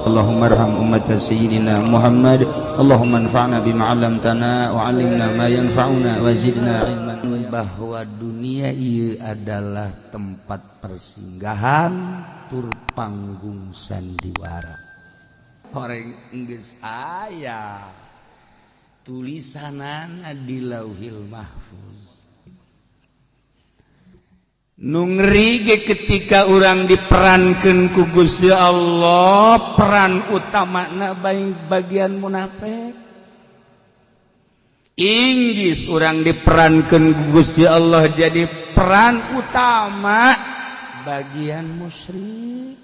Allahumma arham ummata sayyidina Muhammad. Allahumma anfa'na bima 'allamtana wa 'allimna ma yanfa'una wa zidna ilman. Bahwa dunia ieu adalah tempat persinggahan tur panggung sandiwara. Horeng geus aya tulisanana di Lauhil Mahfuz. Nu ngeri ge ketika urang diperankeun ku Gusti Allah, peran utamana baik bagian munafik. Inggis urang diperankeun ku Gusti Allah jadi peran utama bagian musyrik,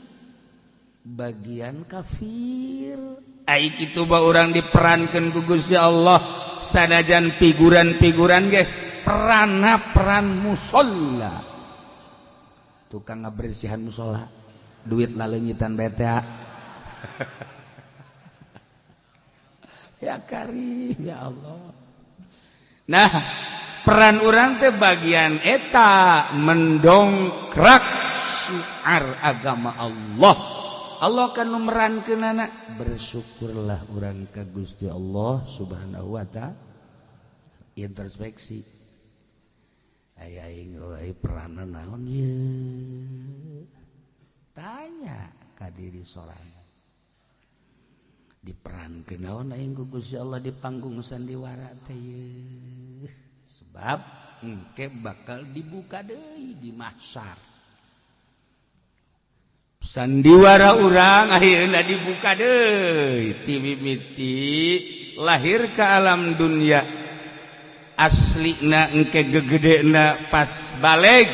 bagian kafir. Ai kitu ba urang diperankeun ku Gusti Allah sanajan figuran-figuran ge peranna peran musholla. Tukang ngabersihan musola, duit laleunyitan beta. Ya karim ya Allah. Nah, peran urang teh bagian eta mendongkrak syiar agama Allah. Allah kan nu merankeunana, bersyukurlah urang ka Gusti Allah Subhanahu wa taala. Introspeksi. Aya aing euy peranan naon ieu? Tanya ka diri sorangan. Diperankeun naon aing ku Gusti Allah di panggung sandiwara teh ieu? Sebab engke bakal dibuka deui di mahsyar. Sandiwara urang akhirna dibuka deui ti mimiti lahir ke alam dunia. Aslina engke gegedena pas baleg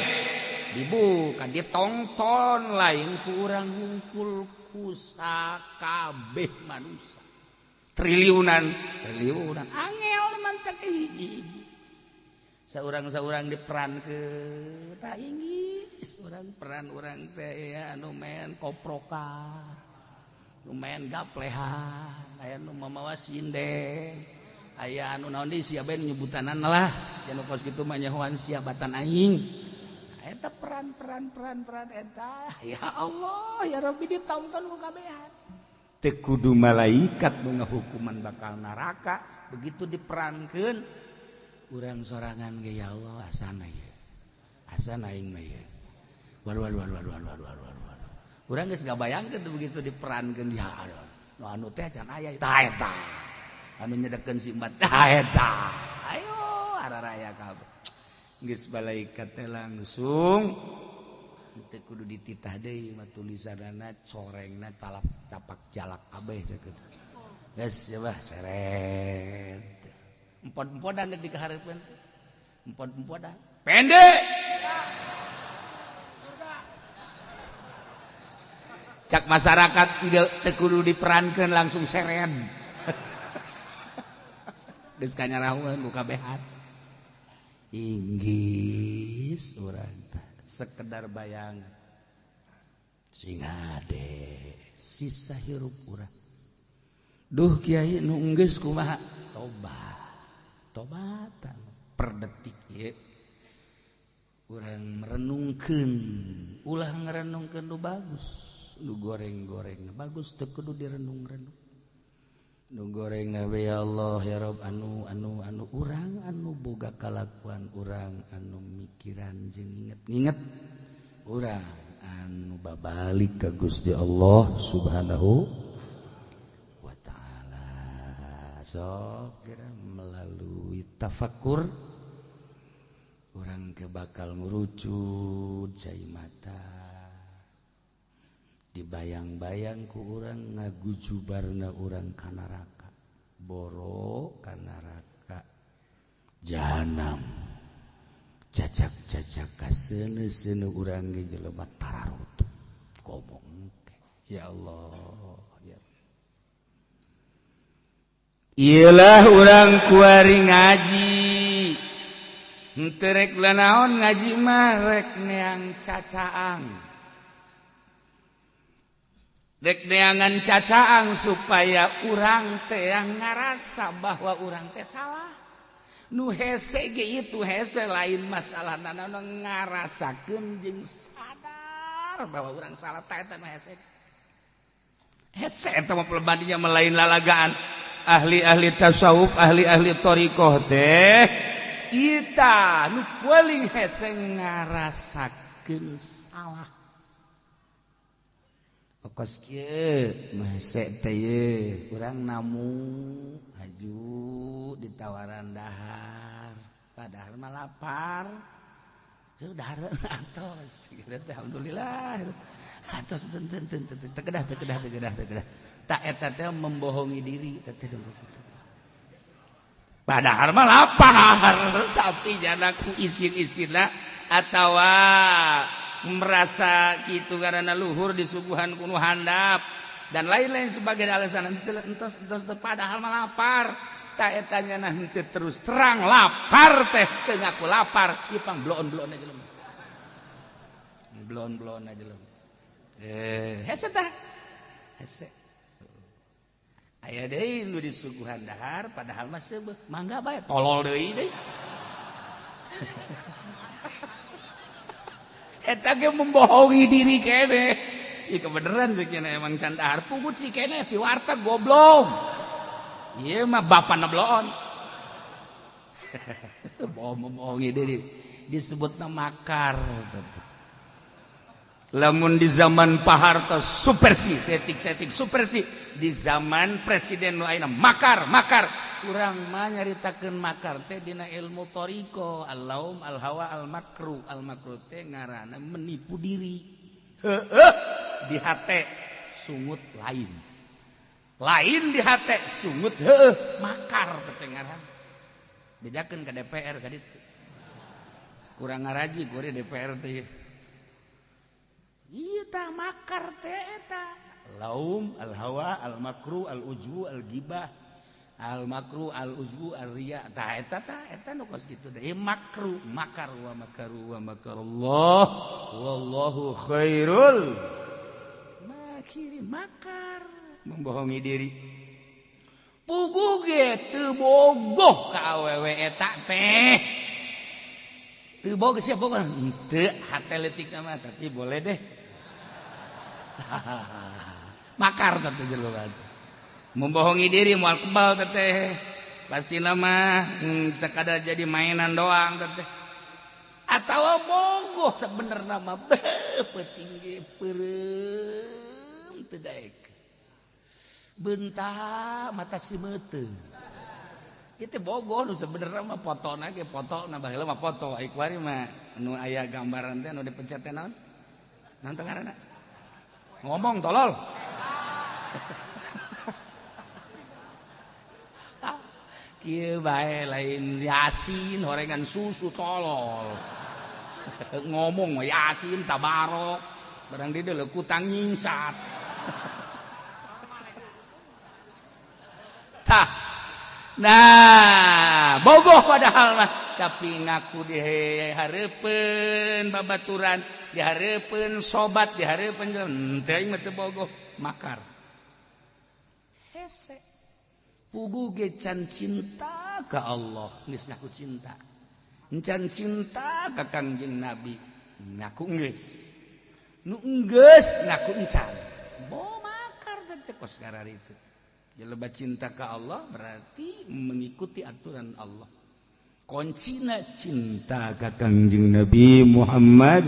dibuka ditonton lain ku urang hungkul ku sakabeh manusia triliunan triliunan angel mantak hiji-hiji saurang-saurang diperankeun tah inggis urang peran urang teh ya anu main koprokan, nu main gaplehan, aya nu mamawa sinden, aya anu naon deui sia bae nyebutanan lah anu kos kitu mah nyahoan sia batan aing. Eta peran-peran peran-peran eta ya Allah ya Rabbi ditonton ku kabehan. Teu kudu malaikat nu ngahukuman bakal neraka begitu diperankeun urang sorangan ge ya Allah asana ieu. Asana aing mah ieu. Waduh waduh waduh waduh waduh waduh. Urang geus ngabayangkeun tuh begitu diperankeun ya nu anu teh can aya tah eta. Anu nyedekeun si embat tah eta. Ayo araraya kabeh. Geus malaikat teh langsung teu kudu dititah deui mah tulisanana corengna talap tapak jalak kabeh sakitu. Geus ya bah seret. Empod-empodan di kahareupeun. Empod-empodan. Pendek. Cak masyarakat teu kudu diperankeun langsung seret. Geus kanyarahueun ku kabehan. Inggis urang sekedar bayangan. Sing hade sisa hirup urang. Duh kiai nu enggeus kumaha? Tobat. Tobatan per detik ieu. Urang merenungkeun, ulah ngarenungkeun nu bagus, nu goreng-goreng bagus teu kudu direnung-renung. Nu goreng nabe ya Allah ya Rob anu anu anu urang anu boga kalakuan urang anu mikiran jeung inget-inget urang anu babalik ka Gusti Allah Subhanahu wa taala. Sok kira melalui tafakur urang ke bakal ngurucut cai mata dibayang-bayang ku urang ngagujubarna urang ka neraka, boro ka neraka jahanam, cacak-cacak kaseuneu-seuneu urang ge jelema tararutup komong ya Allah ya. Iyalah urang kuari ngaji henteu rek naon ngaji mah rek neang cacaang, dek neangan cacaang supaya urang teh yang ngarasa bahwa urang teh salah. Nu hese ge itu hese lain masalah nana ngarasakeun jeung sadar bahwa urang salah tah eta nu hese. Hese eta mah plebadinya melain lalagaan. Ahli-ahli tasawuf, ahli-ahli thariqah teh ita nu paling hese ngarasakeun salah. Kos kieu mah hese teh ye urang namu haju ditawaran dahar padahal mah lapar. Teu dahar atos gitu teh alhamdulillah. Atos teu teu teu teu kedah teu kedah teu kedah teu kedah. Tak eta teh membohongi diri teh padahal mah lapar tapi janaku isin-isinna atawa merasa kitu karena luhur disuguhan ku nu handap dan lain-lain sebagai alasan entos entos padahal mah lapar. Tak eta nya henteu terus terang lapar teh teu ngaku lapar ieu pang bloon-bloon aja jelema. Bloon-bloon aja jelema. Hese tah. Hese. Aya deui nu disuguhan dahar padahal mah seubeuh mangga bae tolol deui deui. Eta ge membohongi diri kene. Ieu kebeneran sih kene emang can dahar pugut sih kene ti warteg goblok. Ieu mah bapana bloon. Bohong membohongi diri disebutna makar. Lamun di zaman Pak Harto supersi setik-setik supersi di zaman presiden nu ayeuna makar makar urang mah nyaritakeun makar teh dina ilmu thariqah al-laum al-hawa al-makru al-makru teh ngaranna menipu diri heueuh di hate sungut lain lain di hate sungut heueuh makar teh ngaranna bejakeun ka DPR ka ditu kurang ngaraji kuari DPR teh. Iya tah makar teh eta laum al-hawa al-makru al-ujbu al-gibah al-makru al-ujbu al-riya tah eta tah eta nu kos kitu teh makru makar wa makaru wa makarallah wallahu khairul makirin makar membohongi diri puguh ge teu bogoh ka awewe eta teh teu bogoh sia bogoh henteu hate leutik mah tapi boleh deh. Makar teh jelema membohongi diri moal kebal teh pasti nama sekadar jadi mainan doang teh atawa bogoh sebenarna mah peuting ge peureum teu daek bentak mata si meuteung ieu teh bogoh nu sebenarna mah fotona ge fotona baheula mah foto ai kuari mah nu aya gambaran teh nu dipencet teh naon naon teh ngaranna ngomong tolol. Kieu bae lain Yasin horengan susu tolol. Ngomong Yasin tabarok barang di deuleu kutang nyingsat. Tah. Nah, bogoh padahal mah tapi ngaku dihareupeun babaturan, dihareupeun sobat, dihareupeun henteu aing mah teu bogoh makar. Hese. Puguh ge can cinta ka Allah, geus ngaku cinta. Can cinta ka Kangjeng Nabi, ngaku geus. Nu geus ngaku encan. Bo makar teh kos kararitu. Jelema cinta ka Allah berarti mengikuti aturan Allah. Kuncina cinta ka Kangjeng Nabi Muhammad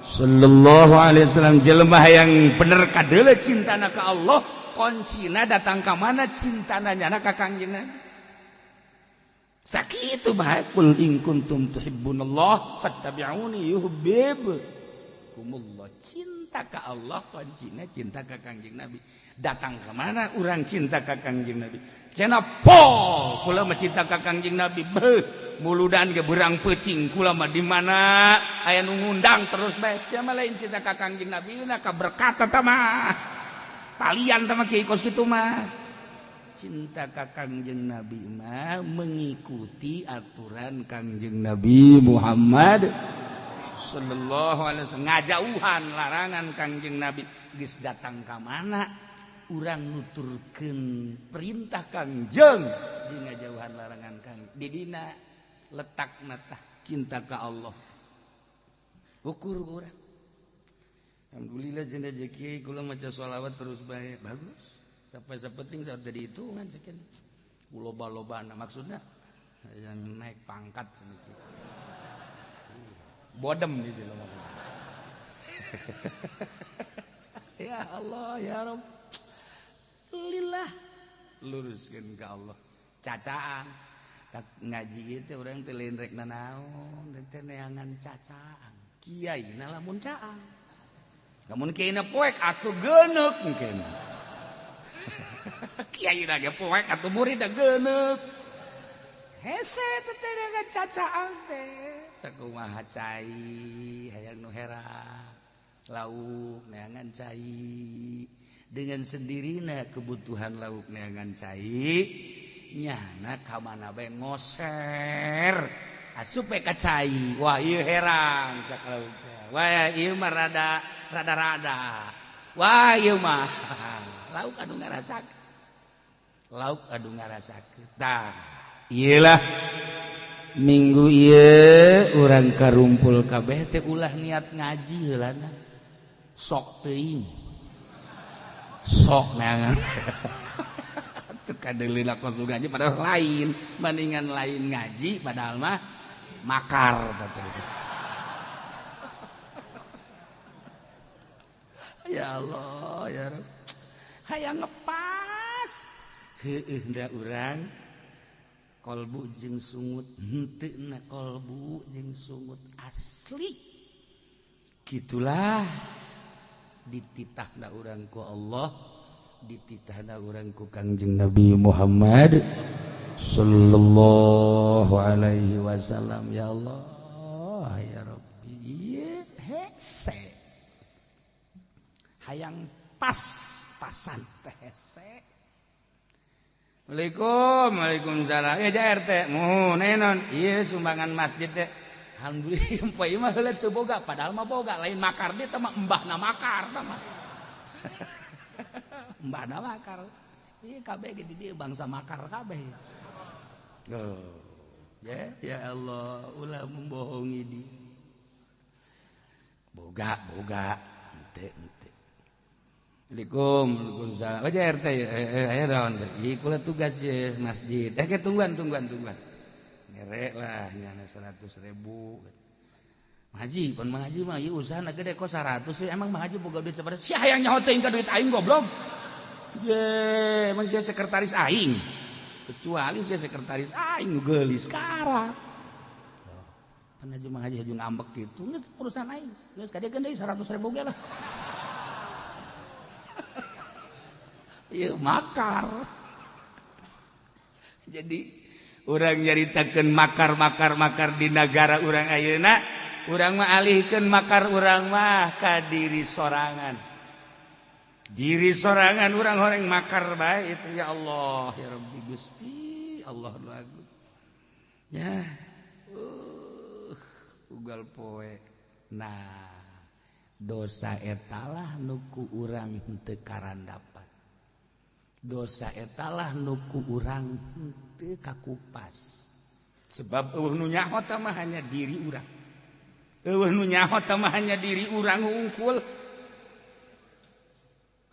sallallahu alaihi wasallam. Jelema yang bener kadeuleu cintana ka Allah, kuncina datang ka mana cintana nyana ka Kangjeng Nabi. Sakitu bae kul in kuntum tuhibbunallah fattabi'uni yuhibbukumullah. Cinta ka Allah kuncina cinta ka Kangjeng Nabi. Datang ke mana orang cinta ka Kangjeng Nabi. Cenah pol kula mah cinta ka Kangjeng Nabi. Beuh muludan ge beurang peuting kula mah di mana aya nu ngundang terus bae. Sia mah lain cinta ka Kangjeng Nabi na ka berkat eta mah. Talian tah mah kieu kos kitu mah. Cinta ka Kangjeng Nabi mah mengikuti aturan Kangjeng Nabi Muhammad sallallahu alaihi wasallam. Ngajauhan larangan Kangjeng Nabi. Geus datang ka mana urang nuturkeun perintah Kangjeng jeung ngajauhan larangan Kangjeng. Di dina letakna tah cinta ka Allah. Ukur urang. Alhamdulillah cenah kiai kula maca sholawat terus bae. Bagus. Sampai sapenting saat tadi hitungan cekin. Loba-lobana maksudnya yang naik pangkat cenah kieu. Bodem gitu loh. Ya Allah ya Rabb. Lillah luruskeun ka Allah. Cacaan. Tak ngaji itu urang teh lain rek nanaon, teh neangan cacaan. Kiai na lamun caang. Lamun kiai na poek atuh geuneuk mungkin. Kiai na ge poek atuh murid da geuneuk. Hese teh neangan cacaan teh. Sakumaha cai hayang nu hera. Lauk neangan cai. Dengan sendirina kebutuhan lauk neangan cai nyana ka mana bae ngoser asup we ka cai. Wah ieu herang cak lauk teh. Wah ieu mah rada rada-rada. Wah ieu mah lauk anu ngarasakeun. Lauk anu ngarasakeun. Tah ieu lah minggu ieu urang karumpul kabeh teh ulah niat ngaji heulana. Sok teuing. Sok neangan. Teu kadeulina kos ngaji padahal lain, bandingan lain ngaji padahal mah makar teh. Ya Allah ya Rabb. Hayang ngepas. Heueuh da urang kolbu jeung sungut henteu na kolbu jeung sungut asli. Gitulah dititahna urang ku Allah, dititahna urang ku Kangjeng Nabi Muhammad sallallahu alaihi wasallam. Ya Allah ya Rabbi, ieu hese hayang pas pasan teh hese. Waalaikum, waalaikumsalam. Ya ja RT, muhun enon. Ieu sumbangan masjid teh. Alhamdulillah poe mah heula teu boga, padahal mah boga, lain makar dia teh mah embahna makar tah mah. Embahna makar. Ieu kabeh ge di dieu bangsa makar kabeh. Oh. Ya, ya Allah, ulah membohongi di. Boga, boga, henteu henteu. Assalamualaikum, waalaikumsalam. Oh ja RT, aya naon? Ieu kula tugas ye masjid. Ke tungguan, tungguan, tungguan. Ngerek lah nyana 100.000. Haji, pon Mang Haji mah ieu usahana gede kok 100 sih. Emang Mang Haji boga duit sabaraha? Sia hayang nyaho teuing ka duit aing goblok. Ye, emang sia sekretaris aing. Kecuali sia sekretaris aing nu geulis karap. Pan Haji Mang Haji haju ngambek kitu, geus urusan aing. Geus ka dieu deui 100.000 ge lah. Ieu makar. Jadi urang nyaritakeun makar-makar-makar di negara urang ayeuna, urang mah alihkeun makar urang mah ka diri sorangan. Diri sorangan urang horeng makar bae itu ya Allah ya Rabbi Gusti Allah nu agung. Ya. Ugal poe. Nah, dosa etalah nu ku urang henteu karandapan. Dosa etalah nu ku urang henteu kakupas. Sebab eueuh nu nyaho tah mah hanya diri urang. Eueuh nu nyaho tah mah hanya diri urang hungkul.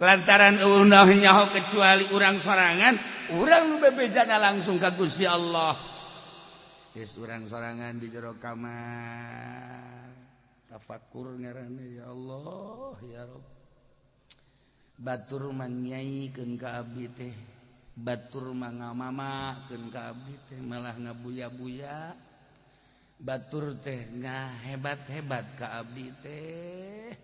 Lantaran eueuh nu nyaho kecuali urang sorangan, urang nu bebejana langsung ka Gusti Allah. Geus urang sorangan di jero kamar. Tafakur ngaranna ya Allah ya Rabb. Batur mangyaikeun ka abdi teh, batur mangamamakeun ka abdi teh malah ngabuya-buya. Batur teh ngahebat-hebat ka abdi teh.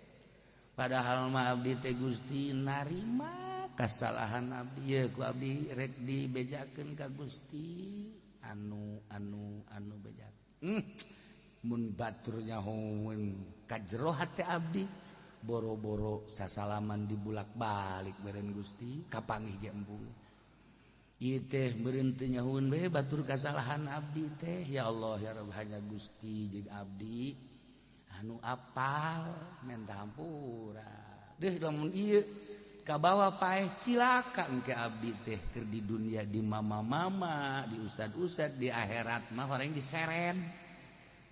Padahal mah abdi teh Gusti narima kasalahan abdi ye ku abdi rek dibejakeun ka Gusti anu anu anu bejakeun. Mun batur nyahoeun ka jero hate abdi boro-boro sasalaman dibulak-balik beren Gusti kapanggih ge embung. Ieu teh meureun teu nyahoeun bae batur kasalahan abdi teh. Ya Allah ya Rabb, hanya Gusti jeung abdi anu apal menta hampura. Deuh lamun ieu kabawa paeh cilaka engke abdi teh keur di dunia di mama-mama, di ustad-ustad, di akhirat mah horeng diseren.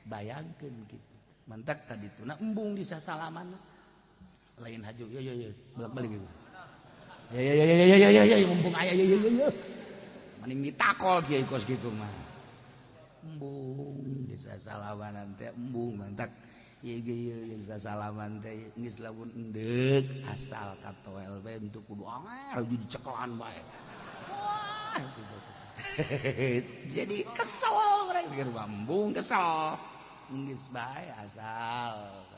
Bayangkeun kitu. Mantak tadi tuna embung di sasalaman. Lain haju yo yo yo bolak-balik gitu. Ya ya ya ya ya ya ya mumpung aya ya ya ya. Mending ditakol kiai kos kitu mah. Embung desa salawanan teh embung mantak ieu ge ieu desa salaman teh geus lamun endek asal katoel bae untuk kudu anger dicekelan bae. Wah gitu. Jadi kesel mereka embung kesel. Geus bae asal.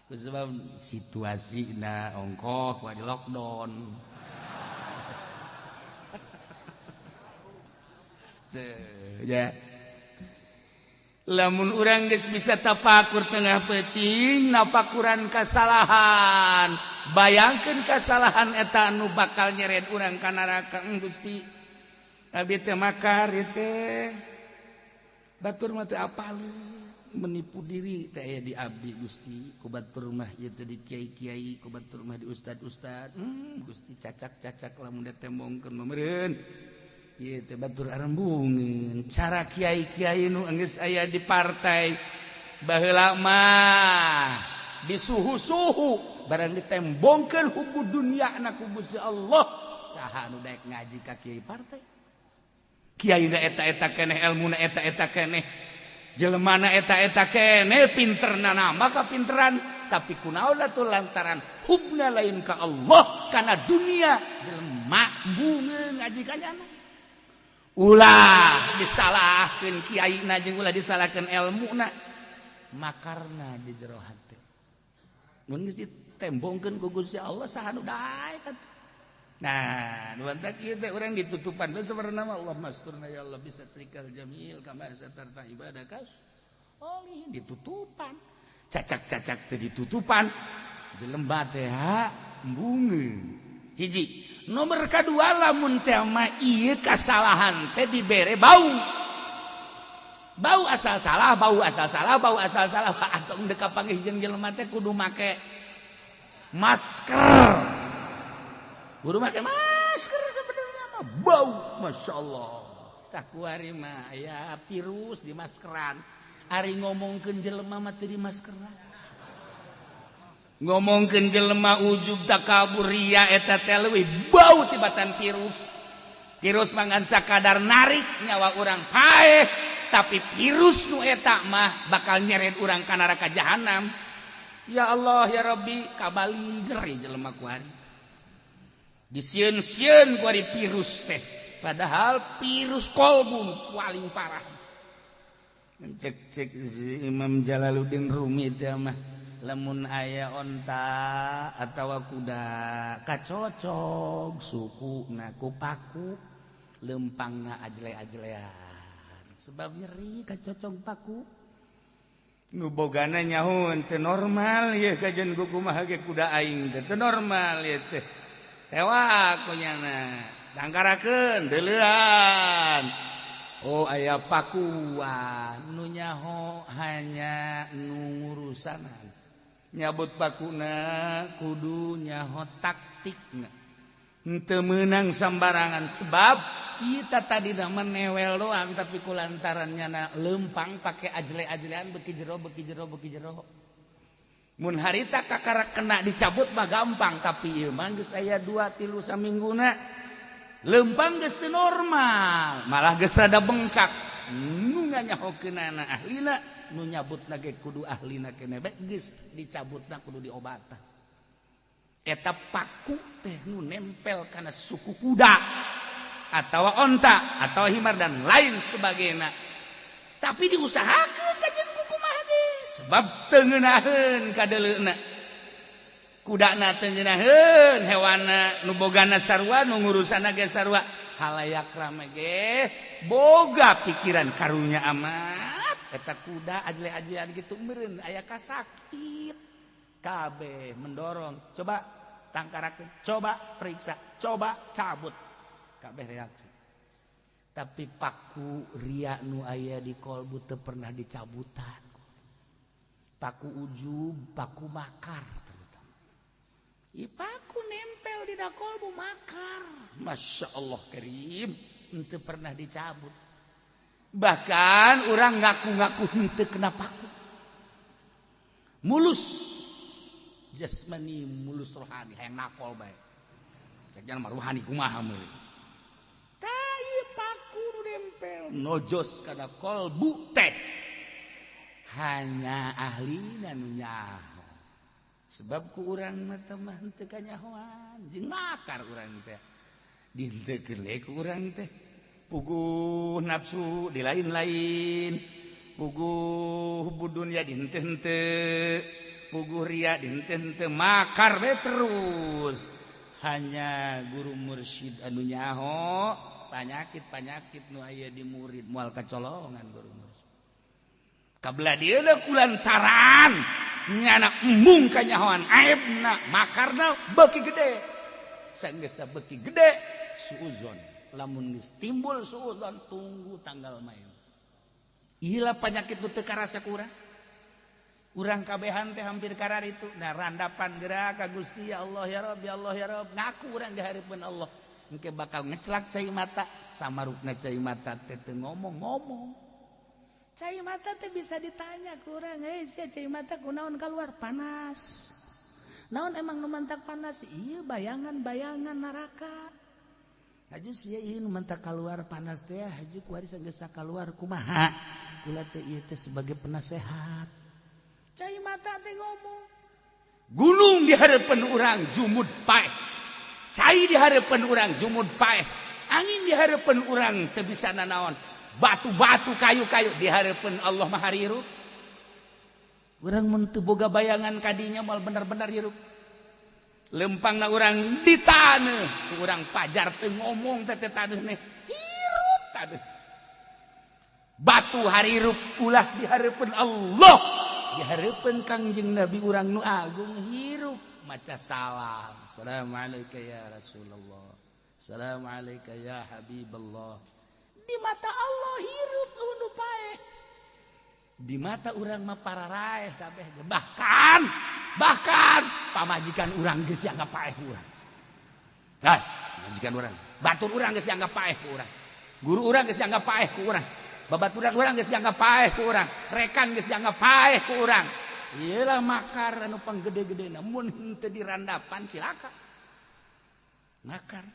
Sebab situasi na ongkoh di lockdown. Ya. Lamun urang geus bisa tafakur tengah peuting nafakuran kasalahan. Bayangkeun kasalahan eta anu bakal nyeret urang ka neraka. Gusti abdi teh makar ieu teh. Batur mah teu apaleun. Menipu diri teh aya di abdi Gusti ku batur mah ieu teh di kiai-kiai ku batur mah di ustad-ustad. Gusti cacak-cacak lamun ditembongkeun mah meureun ieu teh batur arembungeun cara kiai-kiai nu geus aya di partai baheula mah di suhu-suhu barang ditembongkeun hubu dunya na ku Gusti Allah saha nu daek ngaji ka kiai partai kiai na eta-eta keneh elmuna eta-eta keneh jelemana eta-eta kene pinterna nambah kapinteran tapi kunaon atuh lantaran hubna lain ka Allah kana dunia jelema bungeun ngaji ka nyana ulah disalahkeun kiaina jeung ulah disalahkeun elmuna makarna di jero hate mun geus ditembongkeun ku Gusti Allah saha nu daek atuh. Nah, nuantak ieu teh urang ditutupan bae sabarna mah Allah masturna ya Allah bisa trikal jamil kama satarta ibadaka. Olih ditutupan. Cacak-cacak teh ditutupan. Jelema teh embungeun. Hiji, nomor kadua lamun teh mah ieu kasalahan teh dibere bau. Bau asal salah, bau asal salah, bau asal salah. Atong deuk kapanggih jeung jelema teh kudu make masker. Guru make masker sebenarnya mah bau, masya Allah. Tak kuari mah ya virus di maskeran. Ari ngomongkeun jelema mah teu di maskeran. Ngomongkeun jelema ujub takabur ria eta teh leuwih bau tibatan virus. Virus mah ngan sakadar narik nyawa urang paeh, tapi virus nu eta mah bakal nyeret urang ka neraka jahanam. Ya Allah ya Rabbi kabali geri jelema kuari. Disieun-sieun ku ari virus teh padahal virus kolbu paling parah. Cek-cek Imam Jalaluddin Rumi teh mah lamun aya onta atawa kuda kacocog sukuna ku paku lempangna ajle-ajlean sebab nyeri kacocog paku nu bogana nyaho teu normal ieu kajen kumaha ge kuda aing teh teu normal ieu teh tewa kunyana dangkarakeun deuleuan oh aya pakuan nu nyaho hanya nu ngurusanan nyabut pakuna kudu nyaho taktikna henteu meunang sambarangan sebab kita tadi mah newel doang tapi kulantaran nyana lempang pake ajle-ajlean beki jero beki jero beki jero. Mun harita kakara kena dicabut mah gampang tapi ieu mah geus aya 2 3 samingguna lempang geus teu normal malah geus rada bengkak nu nganyahokeunana ahlina nu nyabutna ge kudu ahlina keneh bae geus dicabutna kudu diobatan eta paku teh nu nempel kana suku kuda atawa onta atawa himar dan lain sebagainya tapi diusahakeun kajen kumaha ge sebab teu ngeunaheun kadeuleuna kudana teu ngeunaheun hewana nu bogana sarua nu ngurusanna ge sarua halayak rame ge boga pikiran karunya amat eta kuda ajle-ajlean kitu meureun aya kasakit kabeh mendorong coba tangkarakeun coba periksa coba cabut kabeh reaksi tapi paku ria nu aya di kolbu teu pernah dicabutan. Paku ujub, paku makar terutama. Ieu paku nempel di kolbu makar. Masya Allah karim, henteu pernah dicabut. Bahkan orang ngaku-ngaku henteu kena paku. Mulus. jasmani mulus rohani hayang nakol bae. Cek mah rohani kumaha meuli. Tai paku nu nempel nojos kana kolbu teh. Hanya ahlina nu nyaho. Sebab ku urang mah teh mah henteu kanyahoan jeung makar urang teh. Dihenteukeun we ku urang teh. Puguh nafsu di lain-lain, puguh budunya dihenteu-henteu, puguh ria dihenteu-henteu, makar we terus. Hanya guru mursyid anu nyaho panyakit-panyakit nu aya di murid moal kacolongan guru mursyid. Kabelah dieu kulantaran nyana embung kanyahoan aibna makarna beuki gede. Sanggeusna beuki gede suuzon. Lamun geus timbul suuzon tunggu tanggal main. Ilah penyakit nu teu karasa ku urang. Urang kabehan teh hampir karar itu. Nah randapan gerak ka Gusti ya Allah ya Rabb ya Allah ya Rabb. Ngaku urang di hareupeun Allah. Engke bakal ngecelak cai mata samarukna cai mata teh teu ngomong-ngomong. Cai mata teh bisa ditanya ku urang, "Eh sia cai mata kunaon kaluar panas?" Naon emang nu mantak panas? Ieu bayangan-bayangan neraka. Haju sia ieu nu mantak kaluar panas teh haju kuari geus kaluar kumaha? Kula teh ieu teh sebagai penasehat. Cai mata teh ngomong. Gunung di hareupeun urang jumud paeh. Cai di hareupeun urang jumud paeh. Angin di hareupeun urang teu bisa nanaon. Batu-batu kayu-kayu di hareupeun Allah Maha Hirup. Urang mun teu boga bayangan kadinya moal bener-bener hirup. Lempangna urang di taneuh, urang pajar teu ngomong teh teh taneuh nih. Hirup taneuh. Batu harirup ulah di hareupeun Allah. Di hareupeun Kangjeng Nabi urang nu agung hirup maca salam. Assalamualaikum ya Rasulullah. Assalamualaikum ya Habiballah. Di mata Allah hirup nu paeh. Di mata urang mah pararaeh kabeh. Bahkan bahkan pamajikan urang geus dianggap paeh urang. Das, pamajikan urang, batur urang geus dianggap paeh ku urang. Guru urang geus dianggap paeh ku urang. Babaturan urang geus dianggap paeh ku urang. Rekan geus dianggap paeh ku urang. Iyalah makar anu panggede-gedena mun henteu dirandapan cilaka. Makar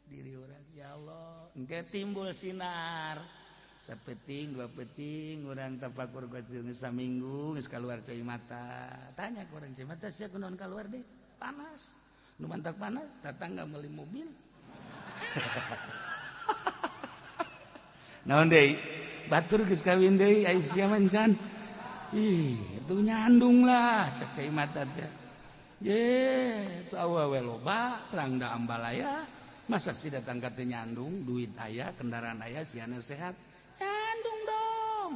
diri urang ya Allah, engke timbul sinar. Sapeting dua peting urang tafakur geus saminggu geus kaluar cai mata. Tanya ku urang cai mata sia kunaon kaluar deh? Panas. Nu mantak panas, tetangga meuli mobil. Naon deui? Batur geus kawin deui ai sia mah encan. Ih, itu nyandung lah cek cai mata teh. Ye, itu awewe loba, rangda ambalaya. Masa sih datang ka teu nyandung, duit aya, kendaraan aya, siana sehat. Nyandung dong.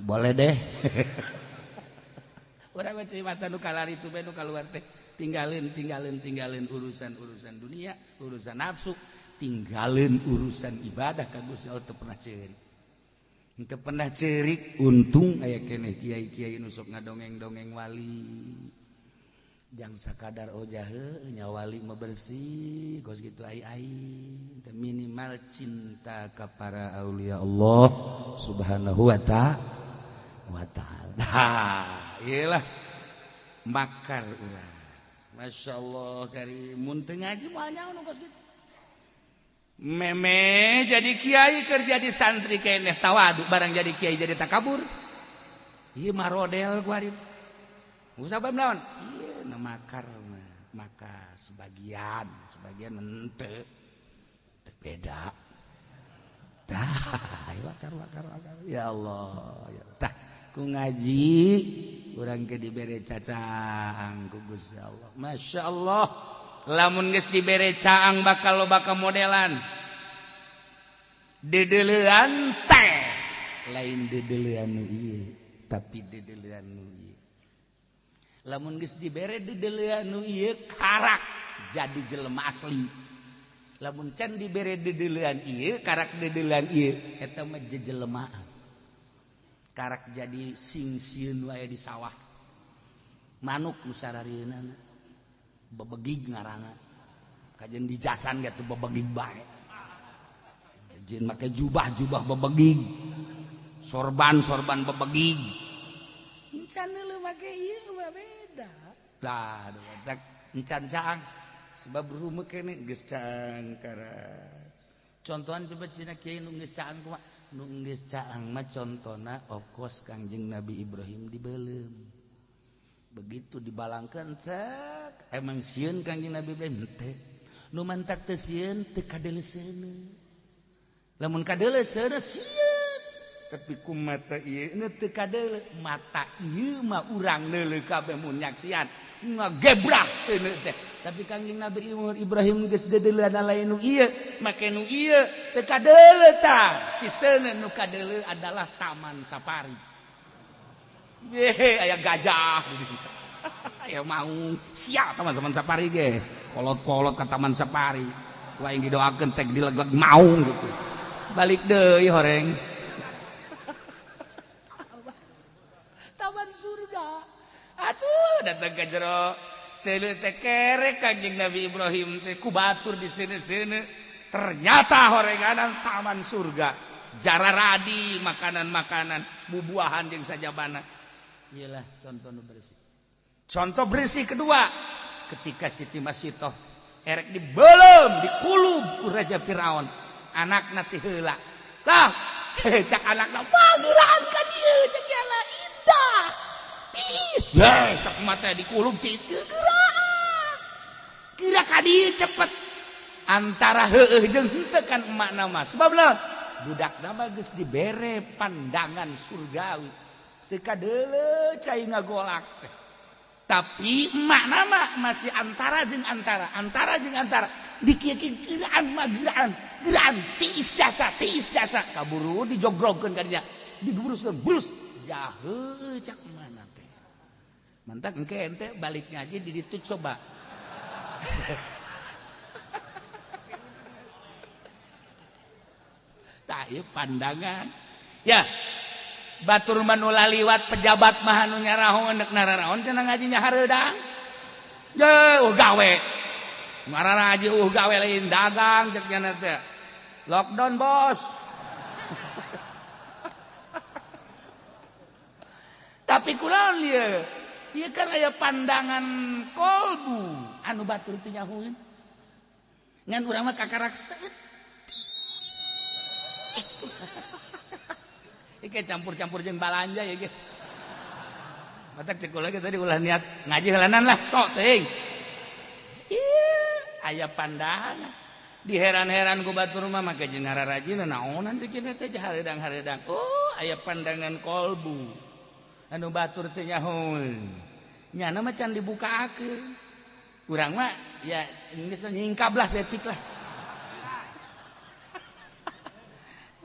Boleh deh. Urang mah cai mata nu kalari tu bae nu kaluar teh. Tinggalin, tinggalin, tinggalin urusan-urusan dunia, urusan nafsu, tinggalin urusan ibadah ka Gusti Allah teu pernah ceurik. Teu pernah ceurik, untung aya keneh kiai-kiai nu sok ngadongeng-dongeng wali. Jang sakadar ojah heuh nya wali mah bersih, kos kitu ai-ai. Minimal cinta ka para aulia Allah Subhanahu wa ta'ala. Iyalah makar urang. Masya Allah karim mun teu ngaji moal nyaho nu kos kitu. Meme jadi kiai kerja di santri keneh tawadu barang jadi kiai jadi takabur. Ieu mah rodel ku ari. Usah bab naon? Ieu nu makar mah maka sebagian henteu. Teu beda. Tah, makar makar makar. Ya Allah, ya. Tah ku ngaji urang ke dibere cacang ku Gusti Allah. Masya Allah. Lamun geus dibere caang bakal loba kamodelan. Dedelean teh lain dedelean nu ieu, tapi dedelean nu ieu. Lamun geus dibere dedelean nu ieu karak jadi jelema asli. Lamun can dibere dedelean ieu karak dedelean ieu eta mah jejelemaan. Karak jadi sing sieun wae di sawah. Manuk nu sararieunana bebegig ngarana. Kajen dijasan ge teu bebegig bae. Jeung make jubah-jubah bebegig. Sorban-sorban bebegig. Encan neuleuh make ieu mah beda. Tah tak encan caang sebab rumah kene geus caang karat. Contohan coba cina kiai nu geus caang kumaha? Nu geus caang mah contona okos Kangjeng Nabi Ibrahim dibeuleum. Begitu dibalangkeun cek emang sieun Kangjeng Nabi Ibrahim teh. Nu mantak teu sieun teu kadeuleu seuneu. Lamun kadeuleu seuneu sieun. Tapi ku mata ieu teu kadeuleu, mata ieu mah urang neuleuh kabeh mun nyaksian ngagebrah seuneu teh. Tapi Kangjeng Nabi Ibrahim geus deudeuleuna lain nu ieu, make nu ieu teu kadeuleu tah. Si seuneu nu kadeuleu adalah taman safari. Ye aya gajah. Aya maung, siap teman-teman safari ge. Kolot-kolot ka taman safari. Wah yang didoakeun teh dilegleg maung gitu. Balik deui horeng. Taman surga. Atuh datang ke jero. Seuneu teh kerek Kangjeng Nabi Ibrahim teh ku batur di seuneu-seuneu. Ternyata horenganan taman surga. Jararadi makanan-makanan, bubuahan jeung sajabana. Iyalah contoh nu bersih. Contoh bersih kedua, ketika Siti Masitoh erek dibeuleum, dikulub ku Raja Firaun. Anakna teh heula. Tah, cak anakna pangeulaan ka dieu cak yala indah. Tiis, cak mata dikulub tiis geuraan. Geura ka dieu cepet. Antara heueuh jeung henteu kan emakna mah. Sebab naon? Budakna mah geus dibere pandangan surgawi. Teu kadeuleu cai ngagolak teh. Tapi emakna mah masih antara jeung antara, antara jeung antara. Dikieu-kieu geuraan mah geuraan, geuraan tiis jasa kaburu dijogrogkeun ka dinya. Digebruskeun brus jahe cak mana teh. Mantak engke ente balik ngaji di ditu coba. Tah ieu pandangan. Ya. Batur mah nu laliwat pejabat mah anu nyarahoan deuk nararaon cenah ngajinya hareudang. Jeuh gawe. Ngararaji gawe lain dagang cek nya teh. Lockdown bos. Tapi kulaon ieu? Ieu kan aya pandangan kolbu anu batur teu nyahueun. Ngan urang mah kakarak saeutik. Iki campur-campur jeung balanja ya ge. Matak cek kula ge tadi ulah niat ngaji heulanan lah sok teuing. Ieu aya pandangan. Diheran-heran ku batur mah make jeung ngararajina naonan cek teh hareudang-hareudang. Oh, aya pandangan kolbu. Anu batur teu nyahoeun. Nyana mah can dibukaakeun. Urang mah ya geus nyingkap lah setik lah.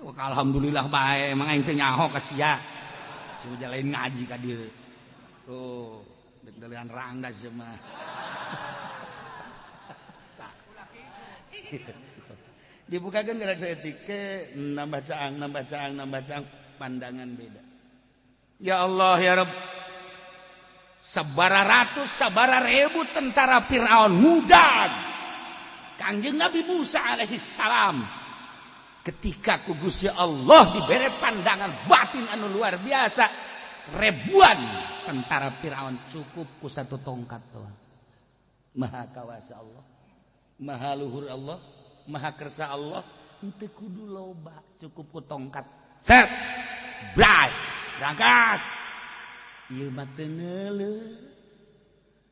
Alhamdulillah bae emang aing teh nyaho ka sia. Si lain ngaji ka dieu. Oh, deg-degan rangda sia mah. Dibukakeun gerak saeutik ke nambah caang, nambah caang, nambah caang, pandangan beda. Ya Allah ya Rabb. Sabara ratus, sabara ribu tentara Firaun mudag. Kangjeng Nabi Musa alaihi salam ketika ku Gusti Allah diberi pandangan batin anu luar biasa, ribuan tentara Firaun cukup ku satu tongkat doang. Maha kawasa Allah, maha luhur Allah, maha kersa Allah, henteu kudu loba, cukup ku tongkat. Set, bray, berangkat. Ieu mah teu neuleuh.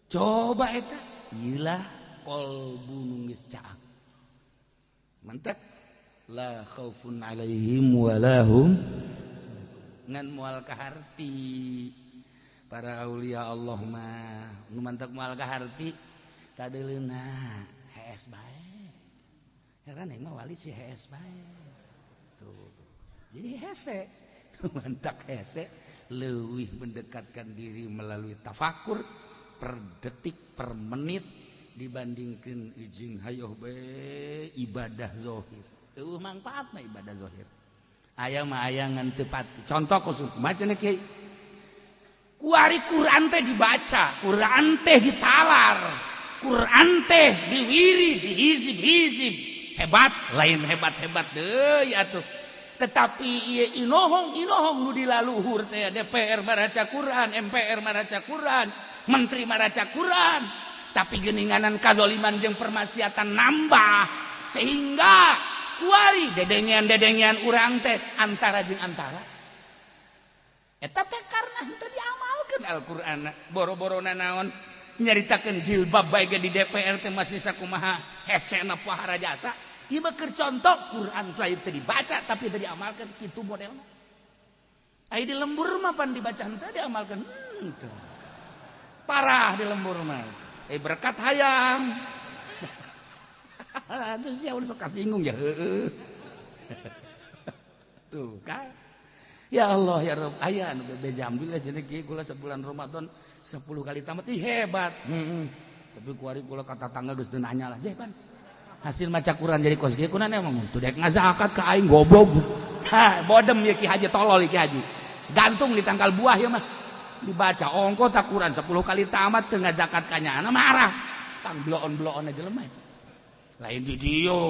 Coba eta, ieu lah kolbu nu geus caang. Mantap. La khaufun alaihim walahum ngan moal kaharti para aulia Allah mah nu mantak moal kaharti kadeuleuna hees bae. Heran aing mah wali si hees bae. Tuh. Jadi hese nu mantak hese leuwih mendekatkan diri melalui tafakur per detik per menit dibandingkeun izin hayoh bae ibadah zahir. Eueuh mangfaatna ibadah zahir. Aya mah aya ngan teu pati. Contoh khusus maca kiai. Kuari Quran teh dibaca, Quran teh ditalar, Quran teh diwiri, dihizib-hizib. Hebat, lain hebat-hebat deui atuh. Tetapi ieu inohong inohong nu di laluhur teh, DPR maraca Quran, MPR maraca Quran, menteri maraca Quran, tapi geninganan kazoliman jeung permaksiatan nambah sehingga kuari dedengean-dedengean urang teh antara jeung antara eta teh karena henteu diamalkeun Al-Qur'an. Boro-boro naon nyaritakeun jilbab bae ge di DPR teh masih sakumaha hesena pohara jasa. Ieu mah keur contoh Quran lain teu dibaca tapi teu diamalkeun, kitu modelna. Aya di lembur mah pan dibaca henteu diamalkeun, henteu. Parah di lembur mah. Eh, berkat hayang. Terus ya udah sok kasinggung ya, heueuh. Tuh kan. Ya Allah ya Rabb, aya anu bebeja alhamdulillah cenah kieu kula sebulan Ramadan 10 kali tamat, ih hebat. Heeh. Tapi kuari kula ka tatangga geus teu nanya lah, "Jeh pan. Hasil maca Quran jadi kos kieu kunaon emang teu dek ngazakat ka aing, goblok." Ha, bodem ya Ki Haji, tolol Ki Haji. Gantung di tangkal buah ya mah. Dibaca ongko tak Quran 10 kali tamat teu ngazakat ka nyana marah. Tang bloon-bloon aja jelema itu. Lain di dieu.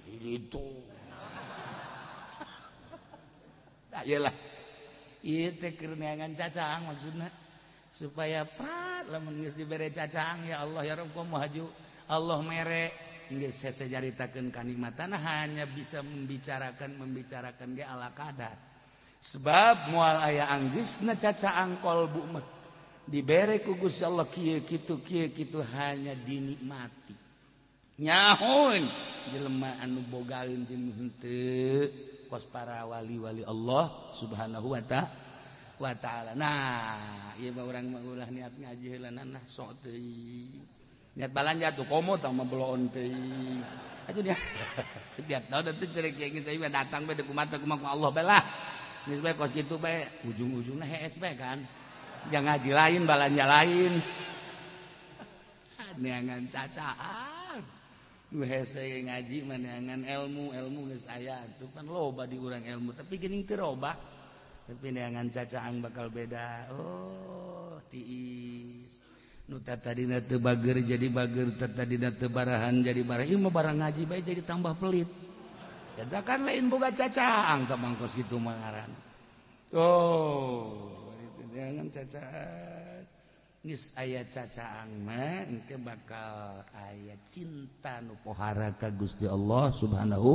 Di ditu. Nah, iyalah. Ieu teh keur neangan cacaang maksudna supaya prat lamun geus dibere cacaang, ya Allah ya Rabb, komo haju Allah mere geus hese caritakeun kanikmatan, hanya bisa membicarakan membicarakan ge ala kadar, sebab moal aya anggeusna cacaang kolbu mah dibere ku Gusti Allah kieu kitu kieu kitu, hanya dinikmati. Nyahun jelema anu bogaeun jeung henteu kos para wali-wali Allah Subhanahu wa ta'ala. Nah, ieu mah urang mah ulah niat ngaji heula, nah sok teuing. Niat balanja tuh komo tah mah beloon teuing. Atuh dia tiap tahun teh cerek kieu saya mah datang bae kumaha kumaha Allah bae lah. Geus bae kos kitu bae, ujung-ujungna hees bae kan. Jangan ngaji lain, balanja lain. Neangan cacaan. Nu hese ngaji mah neangan ilmu, ilmu geus aya atuh pan loba di urang ilmu, tapi geuning teu robah. Tapi neangan cacaang bakal beda. Oh, tiis. Nu tadina teu bager jadi bager, tadina teu barahan jadi barah. Ieu mah barang ngaji bae jadi tambah pelit. Eta kan lain boga cacaang tah mangkos kitu mah ngaran. Oh, neangan cacaan. Geus aya cacaang mah engke bakal aya cinta nu pohara ka Gusti Allah Subhanahu